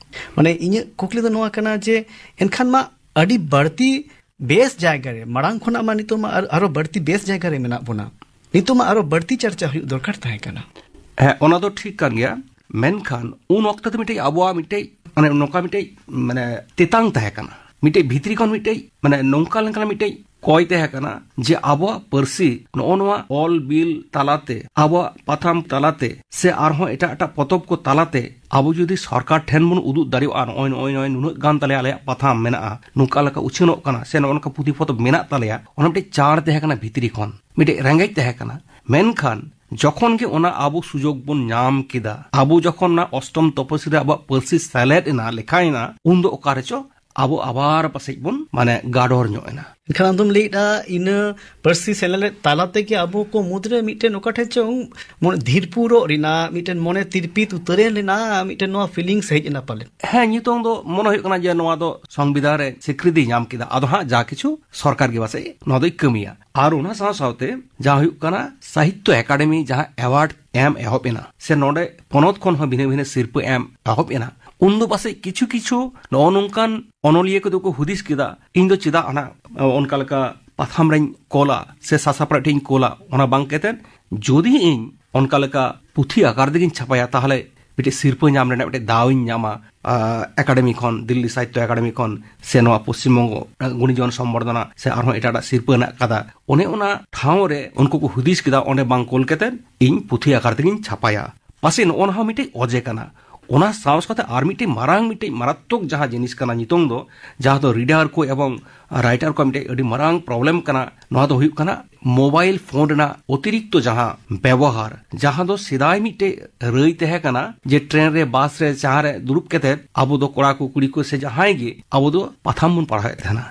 ᱢᱟᱱᱮ ᱤᱧᱟᱹᱜ ᱠᱩᱠᱞᱤ ᱫᱚ ᱱᱚᱣᱟ ᱠᱟᱱᱟ ᱡᱮ ᱮᱱᱠᱷᱟᱱ ᱢᱟ ᱟᱹᱰᱤ ᱵᱟᱹᱲᱛᱤ ᱵᱮᱥ ᱡᱟᱭᱜᱟ ᱨᱮ, ᱢᱟᱲᱟᱝ ᱠᱷᱚᱱᱟᱜ ᱢᱟ ᱱᱤᱛᱚᱜ ᱢᱟ ᱟᱨ-, ᱟᱨᱚ ᱵᱟᱹᱲᱛᱤ ᱵᱮᱥ ᱡᱟᱭᱜᱟ ᱨᱮ ᱢᱮᱱᱟᱜ ᱵᱚᱱᱟ, ᱱᱤᱛᱚᱜ ᱢᱟ ᱟᱨᱚ ᱵᱟᱹᱲᱛᱤ ᱪᱟᱨᱪᱟ ᱦᱩᱭᱩᱜ ᱫᱚᱨᱠᱟᱨ ᱛᱟᱦᱮᱸ ᱠᱟᱱᱟ᱾ ᱦᱮᱸ, ᱚᱱᱟ ᱫᱚ ᱴᱷᱤᱠ ᱠᱟᱱ ᱜᱮᱭᱟ, ᱢᱮᱱᱠᱷᱟᱱ ᱩᱱ ᱚᱠᱛᱚ ᱫᱚ ᱢᱤᱫᱴᱮᱡ ᱟᱵᱚᱣᱟᱜ ᱢᱤᱫᱴᱮᱡ ᱢᱟᱱᱮ ᱱᱚᱝᱠᱟ ᱢᱤᱫᱴᱮᱡ ᱢᱟᱱᱮ ᱛᱮᱛᱟᱝ ᱛᱟᱦᱮᱸ ᱠᱟᱱᱟ, ᱢᱤᱫᱴᱮᱡ ᱵᱷᱤᱛᱨᱤ ᱠᱷᱚᱱ ᱢᱤᱫᱴᱮᱡ ᱢᱟᱱᱮ ᱱᱚᱝᱠᱟ ᱞᱮᱠᱟᱱᱟᱜ ᱢᱤᱫᱴᱮᱡ ᱠᱚᱭ ᱛᱟᱦᱮᱸ ᱠᱟᱱᱟ ᱡᱮ ᱟᱵᱚᱣᱟᱜ ᱯᱟᱹᱨᱥᱤ ᱱᱚᱜᱼᱚ ᱱᱚᱣᱟ ᱚᱞ ᱵᱤᱞ ᱛᱟᱞᱟᱛᱮ, ᱟᱵᱚᱣᱟᱜ ᱯᱟᱛᱷᱟᱢ ᱛᱟᱞᱟᱛᱮ ᱥᱮ ᱟᱨᱦᱚᱸ ᱮᱴᱟᱜ ᱮᱴᱟᱜ ᱯᱚᱛᱚᱵ ᱠᱚ ᱛᱟᱞᱟᱛᱮ ᱟᱵᱚ ᱡᱩᱫᱤ ᱥᱚᱨᱠᱟᱨ ᱴᱷᱮᱱ ᱵᱚᱱ ᱩᱫᱩᱜ ᱫᱟᱲᱮᱭᱟᱜᱼᱟ, ᱱᱚᱜᱼᱚᱭ, ᱱᱚᱜᱼᱚᱭ, ᱱᱚᱜᱼᱚᱭ ᱱᱩᱱᱟᱹᱜ ᱜᱟᱱ ᱛᱟᱞᱮ ᱟᱞᱮᱭᱟᱜ ᱯᱟᱛᱷᱟᱢ ᱢᱮᱱᱟᱜᱼᱟ, ᱱᱚᱝᱠᱟ ᱞᱮᱠᱟ ᱩᱪᱷᱟᱹᱱᱚᱜ ᱠᱟᱱᱟ ᱥᱮ ᱱᱚᱜᱼᱚ ᱱᱚᱝᱠᱟ ᱯᱩᱛᱷᱤ ᱯᱚᱛᱚᱵ ᱢᱮᱱᱟᱜ ᱛᱟᱞᱮᱭᱟ, ᱚᱱᱟ ᱢᱤᱫᱴᱮᱡ ᱪᱟᱲ ᱛᱟᱦᱮᱸ ᱠᱟᱱᱟ ᱵᱷᱤᱛᱨᱤ ᱠᱷᱚᱱ, ᱢᱤᱫᱴᱮᱡ ᱨᱮᱸᱜᱮᱡ ᱛᱟᱦᱮᱸ ᱠᱟᱱᱟ᱾ ᱢᱮᱱᱠᱷᱟᱱ ᱡᱚᱠᱷᱚᱱ ᱜᱮ ᱚᱱᱟ ᱟᱵᱚ ᱥᱩᱡᱳᱜᱽ ᱵᱚᱱ ᱧᱟᱢ ᱠᱮᱫᱟ, ᱟᱵᱚ ᱡᱚᱠᱷᱚᱱ ᱚᱱᱟ ᱚᱥᱴᱚᱢ ᱛᱚᱯᱚᱥᱤᱞ ᱨᱮ ᱟᱵᱚᱣᱟᱜ ᱯᱟᱹᱨᱥᱤ ᱥᱮᱞᱮᱫ ᱮᱱᱟ, ᱞᱮᱠᱷᱟᱭᱮᱱᱟ, ᱩᱱ ᱫᱚ ᱚᱠᱟ ᱨᱮᱪᱚ ᱟᱵᱚ ᱟᱵᱟᱨ ᱯᱟᱥᱮᱡ ᱵᱚᱱ ᱢᱟᱱᱮ ᱜᱟᱰᱚᱨ ᱧᱚᱜ ᱮᱱᱟ᱾ ᱮᱱᱠᱷᱟᱱ ᱟᱢᱫᱚᱢ ᱞᱟᱹᱭᱮᱫᱼᱟ, ᱤᱱᱟᱹ ᱯᱟᱹᱨᱥᱤ ᱥᱮᱞᱮᱫ ᱛᱟᱞᱟ ᱛᱮᱜᱮ ᱟᱵᱚ ᱠᱚ ᱢᱩᱫᱽᱨᱮ ᱢᱤᱫᱴᱮᱱ ᱚᱠᱟ ᱴᱷᱮᱱ ᱪᱚᱝ ᱢᱚᱱᱮ ᱫᱷᱤᱨᱯᱩᱨᱚᱜ ᱨᱮᱱᱟᱜ, ᱢᱤᱫᱴᱮᱱ ᱢᱚᱱᱮ ᱛᱤᱨᱯᱤᱛ ᱩᱛᱟᱹᱨᱮᱱ ᱨᱮᱱᱟᱜ ᱢᱤᱫᱴᱮᱱ ᱱᱚᱣᱟ ᱯᱷᱤᱞᱤᱝᱥ ᱦᱮᱡ ᱮᱱᱟ ᱯᱟᱞᱮᱱ? ᱦᱮᱸ, ᱱᱤᱛᱚᱝ ᱫᱚ ᱢᱚᱱᱮ ᱦᱩᱭᱩᱜ ᱠᱟᱱᱟ ᱡᱮ ᱱᱚᱣᱟ ᱫᱚ ᱥᱚᱝᱵᱤᱫᱷᱟᱱ ᱨᱮ ᱥᱤᱠᱨᱤᱛᱤ ᱧᱟᱢ ᱠᱮᱫᱟ, ᱟᱫᱚ ᱦᱟᱸᱜ ᱡᱟ ᱠᱤᱪᱷᱩ ᱥᱚᱨᱠᱟᱨ ᱜᱮ ᱯᱟᱥᱮᱡ ᱱᱚᱣᱟ ᱫᱚᱭ ᱠᱟᱹᱢᱤᱭᱟ᱾ ᱟᱨ ᱚᱱᱟ ᱥᱟᱶ ᱥᱟᱶᱛᱮ ᱡᱟᱦᱟᱸ ᱦᱩᱭᱩᱜ ᱠᱟᱱᱟ ᱥᱟᱦᱤᱛᱛᱚ ᱮᱠᱟᱰᱮᱢᱤ ᱡᱟᱦᱟᱸ ᱮᱣᱟᱨᱰ ᱮᱢ ᱮᱦᱚᱵ ᱮᱱᱟ ᱥᱮ ᱱᱚᱰᱮ ᱯᱚᱱᱚᱛ ᱠᱷᱚᱱ ᱦᱚᱸ ᱵᱷᱤᱱᱟᱹ ᱵᱷᱤᱱᱟᱹ ᱥᱤᱨᱯᱟᱹ ᱮᱢ ᱮᱦᱚᱵ ᱮᱱᱟ, ᱩᱱ ᱫᱚ ᱯᱟᱥᱮᱡ ᱠᱤᱪᱷᱩ ᱠᱤᱪᱷᱩ ᱱᱚᱜᱼᱚ ᱱᱚᱝᱠᱟᱱ ᱚᱱᱚᱞᱤᱭᱟᱹ ᱠᱚᱫᱚ ᱠᱚ ᱦᱩᱫᱤᱥ ᱠᱮᱫᱟ, ᱤᱧ ᱫᱚ ᱪᱮᱫᱟᱜ ᱦᱟᱱᱟ ᱚᱱᱠᱟ ᱞᱮᱠᱟ ᱯᱟᱛᱷᱟᱢ ᱨᱮᱧ ᱠᱚᱞᱟ ᱥᱮ ᱥᱟᱥᱟᱯᱲᱟᱣ ᱴᱷᱮᱱ ᱤᱧ ᱠᱚᱞᱟ, ᱚᱱᱟ ᱵᱟᱝ ᱠᱟᱛᱮᱫ ᱡᱩᱫᱤ ᱤᱧ ᱚᱱᱠᱟ ᱞᱮᱠᱟ ᱯᱩᱛᱷᱤ ᱟᱠᱟᱨ ᱛᱮᱜᱤᱧ ᱪᱷᱟᱯᱟᱭᱟ, ᱛᱟᱦᱚᱞᱮ ᱢᱤᱫᱴᱮᱡ ᱥᱤᱨᱯᱟᱹ ᱧᱟᱢ ᱨᱮᱱᱟᱜ ᱢᱤᱫᱴᱮᱡ ᱫᱟᱣ ᱤᱧ ᱧᱟᱢᱟ, ᱟᱠᱟᱰᱮᱢᱤ ᱠᱷᱚᱱ, ᱫᱤᱞᱞᱤ ᱥᱟᱦᱤᱛᱛᱚ ᱟᱠᱟᱰᱮᱢᱤ ᱠᱷᱚᱱ, ᱥᱮ ᱱᱚᱣᱟ ᱯᱚᱥᱪᱤᱢ ᱵᱚᱝᱜᱚ ᱜᱩᱱᱤᱡᱚᱱ ᱥᱚᱢᱵᱚᱨᱫᱷᱚᱱᱟ ᱥᱮ ᱟᱨᱦᱚᱸ ᱮᱴᱟᱜ ᱮᱴᱟᱜ ᱥᱤᱨᱯᱟᱹ ᱦᱮᱱᱟᱜ ᱟᱠᱟᱫᱟ᱾ ᱚᱱᱮ ᱚᱱᱟ ᱴᱷᱟᱶ ᱨᱮ ᱩᱱᱠᱩ ᱠᱚ ᱦᱩᱫᱤᱥ ᱠᱮᱫᱟ, ᱚᱸᱰᱮ ᱵᱟᱝ ᱠᱳᱞ ᱠᱟᱛᱮᱫ ᱤᱧ ᱯᱩᱛᱷᱤ ᱟᱠᱟᱨ ᱛᱮᱜᱤᱧ ᱪᱷᱟᱯᱟᱭᱟ᱾ ᱯᱟᱥᱮᱡ ᱱᱚᱜᱼᱚ ᱱᱚᱣᱟ ᱦᱚᱸ ᱢᱤᱫᱴᱮᱡ ᱚᱡᱮ ᱠᱟᱱᱟ᱾ ᱚᱱᱟ ᱥᱟᱶ ᱥᱟᱶᱛᱮ ᱟᱨ ᱢᱤᱫᱴᱮᱡ ᱢᱟᱨᱟᱝ, ᱢᱤᱫᱴᱮᱡ ᱢᱟᱨᱟᱛᱛᱚᱠ ᱡᱟᱦᱟᱸ ᱡᱤᱱᱤᱥ ᱠᱟᱱᱟ ᱱᱤᱛᱚᱝ ᱫᱚ, ᱡᱟᱦᱟᱸ ᱫᱚ ᱨᱤᱰᱟᱨ ᱠᱚ ᱮᱵᱚᱝ ᱨᱟᱭᱴᱟᱨ ᱠᱚ ᱢᱤᱫᱴᱮᱡ ᱟᱹᱰᱤ ᱢᱟᱨᱟᱝ ᱯᱨᱚᱵᱞᱮᱢ ᱠᱟᱱᱟ, ᱱᱚᱣᱟ ᱫᱚ ᱦᱩᱭᱩᱜ ᱠᱟᱱᱟ ᱢᱳᱵᱟᱭᱤᱞ ᱯᱷᱳᱱ ᱨᱮᱱᱟᱜ ᱚᱛᱤᱨᱤᱠᱛᱚ ᱡᱟᱦᱟᱸ ᱵᱮᱵᱚᱦᱟᱨ, ᱡᱟᱦᱟᱸ ᱫᱚ ᱥᱮᱫᱟᱭ ᱢᱤᱫᱴᱮᱡ ᱨᱟᱹᱭ ᱛᱟᱦᱮᱸ ᱠᱟᱱᱟ ᱡᱮ ᱴᱨᱮᱱ ᱨᱮ, ᱵᱟᱥ ᱨᱮ, ᱡᱟᱦᱟᱸ ᱨᱮ ᱫᱩᱲᱩᱵ ᱠᱟᱛᱮᱫ ᱟᱵᱚ ᱫᱚ ᱠᱚᱲᱟ ᱠᱚ, ᱠᱩᱲᱤ ᱠᱚ, ᱥᱮ ᱡᱟᱦᱟᱸᱭ ᱜᱮ ᱟᱵᱚ ᱫᱚ ᱯᱟᱛᱷᱟᱢ ᱵᱚᱱ ᱯᱟᱲᱦᱟᱣᱮᱫ ᱛᱟᱦᱮᱱᱟ᱾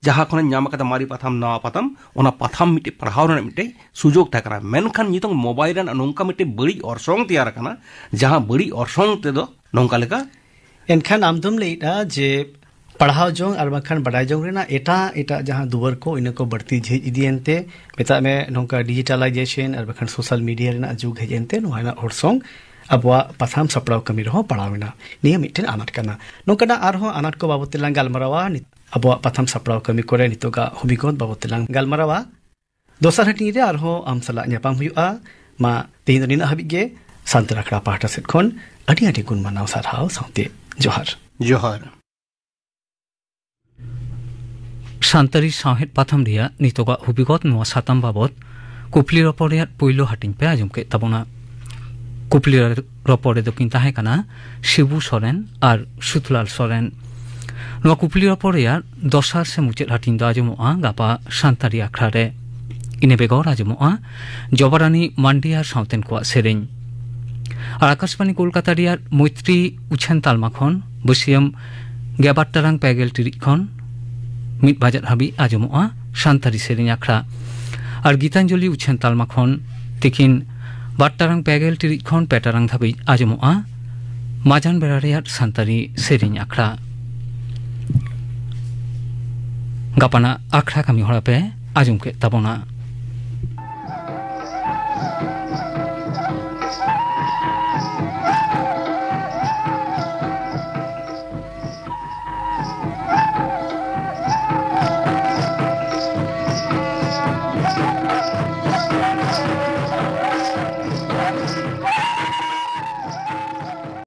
ᱡᱟᱦᱟᱸ ᱠᱷᱚᱱᱮᱢ ᱧᱟᱢ ᱟᱠᱟᱫᱟ ᱢᱟᱨᱮ ᱯᱟᱛᱷᱟᱢ, ᱱᱟᱣᱟ ᱯᱟᱛᱷᱟᱢ, ᱚᱱᱟ ᱯᱟᱛᱷᱟᱢ ᱢᱤᱫᱴᱮᱡ ᱯᱟᱲᱦᱟᱣ ᱨᱮᱱᱟᱜ ᱢᱤᱫᱴᱮᱡ ᱥᱩᱡᱳᱜᱽ ᱛᱟᱦᱮᱸ ᱠᱟᱱᱟ᱾ ᱢᱮᱱᱠᱷᱟᱱ ᱱᱤᱛᱚᱝ ᱢᱳᱵᱟᱭᱤᱞ ᱨᱮᱱᱟᱜ ᱱᱚᱝᱠᱟ ᱢᱤᱫᱴᱮᱡ ᱵᱟᱹᱲᱤᱡ ᱚᱨᱥᱚᱝ ᱛᱮᱭᱟᱨ ᱟᱠᱟᱱᱟ, ᱡᱟᱦᱟᱸ ᱵᱟᱹᱲᱤᱡ ᱚᱨᱥᱚᱝ ᱛᱮᱫᱚ ᱱᱚᱝᱠᱟ ᱞᱮᱠᱟ᱾ ᱮᱱᱠᱷᱟᱱ ᱟᱢ ᱫᱚᱢ ᱞᱟᱹᱭᱮᱫᱼᱟ ᱡᱮ ᱯᱟᱲᱦᱟᱣ ᱡᱚᱝ ᱟᱨ ᱵᱟᱝᱠᱷᱟᱱ ᱵᱟᱰᱟᱭ ᱡᱚᱝ ᱨᱮᱱᱟᱜ ᱮᱴᱟᱜ ᱮᱴᱟᱜ ᱡᱟᱦᱟᱸ ᱫᱩᱣᱟᱹᱨ ᱠᱚ, ᱤᱱᱟᱹ ᱠᱚ ᱵᱟᱹᱲᱛᱤ ᱡᱷᱤᱡ ᱤᱫᱤᱭᱮᱱ ᱛᱮ, ᱢᱮᱛᱟᱜ ᱢᱮ ᱱᱚᱝᱠᱟ ᱰᱤᱡᱤᱴᱟᱞᱟᱭᱡᱮᱥᱚᱱ ᱟᱨ ᱵᱟᱝᱠᱷᱟᱱ ᱥᱳᱥᱟᱞ ᱢᱤᱰᱤᱭᱟ ᱨᱮᱱᱟᱜ ᱡᱩᱜᱽ ᱦᱮᱡ ᱮᱱᱛᱮ, ᱱᱚᱣᱟ ᱨᱮᱱᱟᱜ ᱚᱨᱥᱚᱝ ᱟᱵᱚᱣᱟᱜ ᱯᱟᱛᱷᱟᱢ ᱥᱟᱯᱲᱟᱣ ᱠᱟᱹᱢᱤ ᱨᱮᱦᱚᱸ ᱯᱟᱲᱟᱣ ᱮᱱᱟ᱾ ᱱᱤᱭᱟᱹ ᱢᱤᱫᱴᱮᱱ ᱟᱱᱟᱴ ᱠᱟᱱᱟ᱾ ᱱᱚᱝᱠᱟᱱᱟᱜ ᱟᱨᱦᱚᱸ ᱟᱱᱟᱴ ᱠᱚ ᱵᱟᱵᱚᱫ ᱛᱮᱞᱟᱝ ᱜᱟᱞᱢᱟᱨᱟᱣᱟ᱾ ᱱᱤᱛ ᱟᱵᱚᱣᱟᱜ ᱯᱟᱛᱷᱟᱢ ᱥᱟᱯᱲᱟᱣ ᱠᱟᱹᱢᱤ ᱠᱚᱨᱮ ᱱᱤᱛᱚᱜᱟᱜ ᱦᱩᱵᱤᱜᱚᱛ ᱵᱟᱵᱚᱫ ᱛᱮᱞᱟᱝ ᱜᱟᱞᱢᱟᱨᱟᱣᱟ᱾ ᱫᱚᱥᱟᱨ ᱦᱟᱹᱴᱤᱧ ᱨᱮ ᱟᱨᱦᱚᱸ ᱟᱢ ᱥᱟᱞᱟᱜ ᱧᱟᱯᱟᱢ ᱦᱩᱭᱩᱜᱼᱟ᱾ ᱢᱟ ᱛᱮᱦᱮᱧ ᱫᱚ ᱱᱤᱱᱟᱹᱜ ᱦᱟᱹᱵᱤᱡ ᱜᱮ᱾ ᱥᱟᱱᱛᱟᱲ ᱟᱠᱷᱲᱟ ᱯᱟᱦᱴᱟ ᱥᱮᱫ ᱠᱷᱚᱱ ᱟᱹᱰᱤ ᱟᱹᱰᱤ ᱜᱩᱱ ᱢᱟᱱᱟᱣ ᱥᱟᱨᱦᱟᱣ ᱥᱟᱶᱛᱮ ᱡᱚᱦᱟᱨ᱾ ᱡᱚᱦᱟᱨ᱾ ᱥᱟᱱᱛᱟᱲᱤ ᱥᱟᱶᱦᱮᱫ ᱯᱟᱛᱷᱟᱢ ᱨᱮᱭᱟᱜ ᱱᱤᱛᱚᱜᱟᱜ ᱦᱩᱵᱤᱜᱚᱛ ᱱᱚᱣᱟ ᱥᱟᱛᱟᱢ ᱵᱟᱵᱚᱛ ᱠᱩᱠᱞᱤ ᱨᱚᱯᱚᱲ ᱨᱮᱭᱟᱜ ᱯᱩᱭᱞᱩ ᱦᱟᱹᱴᱤᱧ ᱯᱮ ᱟᱸᱡᱚᱢ ᱠᱮᱫ ᱛᱟᱵᱚᱱᱟ᱾ ᱠᱩᱠᱞᱤ ᱨᱚᱯᱚᱲ ᱨᱮᱫᱚ ᱠᱤᱱ ᱛᱟᱦᱮᱸ ᱠᱟᱱᱟ ᱥᱤᱵᱩ ᱥᱚᱨᱮᱱ ᱟᱨ ᱥᱩᱛᱞᱟᱞ ᱥᱚᱨᱮᱱ᱾ ᱱᱚᱣᱟ ᱠᱩᱠᱞᱤ ᱨᱚᱯᱚᱲ ᱨᱮᱭᱟᱜ ᱫᱚᱥᱟᱨ ᱥᱮ ᱢᱩᱪᱟᱹᱫ ᱦᱟᱹᱴᱤᱧ ᱫᱚ ᱟᱸᱡᱚᱢᱚᱜᱼᱟ ᱜᱟᱯᱟ ᱥᱟᱱᱛᱟᱲᱤ ᱟᱠᱷᱲᱟ ᱨᱮ᱾ ᱤᱱᱟᱹ ᱵᱮᱜᱚᱨ ᱟᱸᱡᱚᱢᱚᱜᱼᱟ ᱡᱚᱵᱟᱨᱟᱱᱤ ᱢᱟᱱᱰᱤ ᱟᱨ ᱥᱟᱶᱛᱮᱱ ᱠᱚᱣᱟᱜ ᱥᱮᱨᱮᱧ᱾ ᱟᱨ ᱟᱠᱟᱥᱵᱟᱱᱤ ᱠᱳᱞᱠᱟᱛᱟ ᱨᱮᱭᱟᱜ ᱢᱳᱭᱛᱨᱤ ᱩᱪᱷᱟᱹᱱ ᱛᱟᱞᱢᱟ ᱠᱷᱚᱱ ᱵᱟᱹᱥᱭᱟᱹᱢ ᱜᱮᱞᱵᱟᱨ ᱴᱟᱲᱟᱝ ᱯᱮ ᱜᱮᱞ ᱴᱤᱲᱤᱡ ᱠᱷᱚᱱ ᱢᱤᱫ ᱵᱟᱡᱟᱜ ᱦᱟᱹᱵᱤᱡ ᱟᱸᱡᱚᱢᱚᱜᱼᱟ ᱥᱟᱱᱛᱟᱲᱤ ᱥᱮᱨᱮᱧ ᱟᱠᱷᱲᱟ᱾ ᱟᱨ ᱜᱤᱛᱟᱧᱡᱚᱞᱤ ᱩᱪᱷᱟᱹᱱ ᱛᱟᱞᱢᱟ ᱠᱷᱚᱱ ᱛᱤᱠᱤᱱ ᱵᱟᱨ ᱴᱟᱲᱟᱝ ᱯᱮ ᱜᱮᱞ ᱴᱤᱲᱤᱡ ᱠᱷᱚᱱ ᱯᱮ ᱴᱟᱲᱟᱝ ᱫᱷᱟᱹᱵᱤᱡ ᱟᱸᱡᱚᱢᱚᱜᱼᱟ ᱢᱟᱡᱟᱱ ᱵᱮᱲᱟ ᱨᱮᱭᱟᱜ ᱥᱟᱱᱛᱟᱲᱤ ᱥᱮᱨᱮᱧ ᱟᱠᱷᱲᱟ᱾ ᱜᱟᱯᱟᱱᱟᱜ ᱟᱠᱷᱲᱟ ᱠᱟᱹᱢᱤ ᱦᱚᱨᱟ ᱯᱮ ᱟᱸᱡᱚᱢ ᱠᱮᱫ ᱛᱟᱵᱚᱱᱟ᱾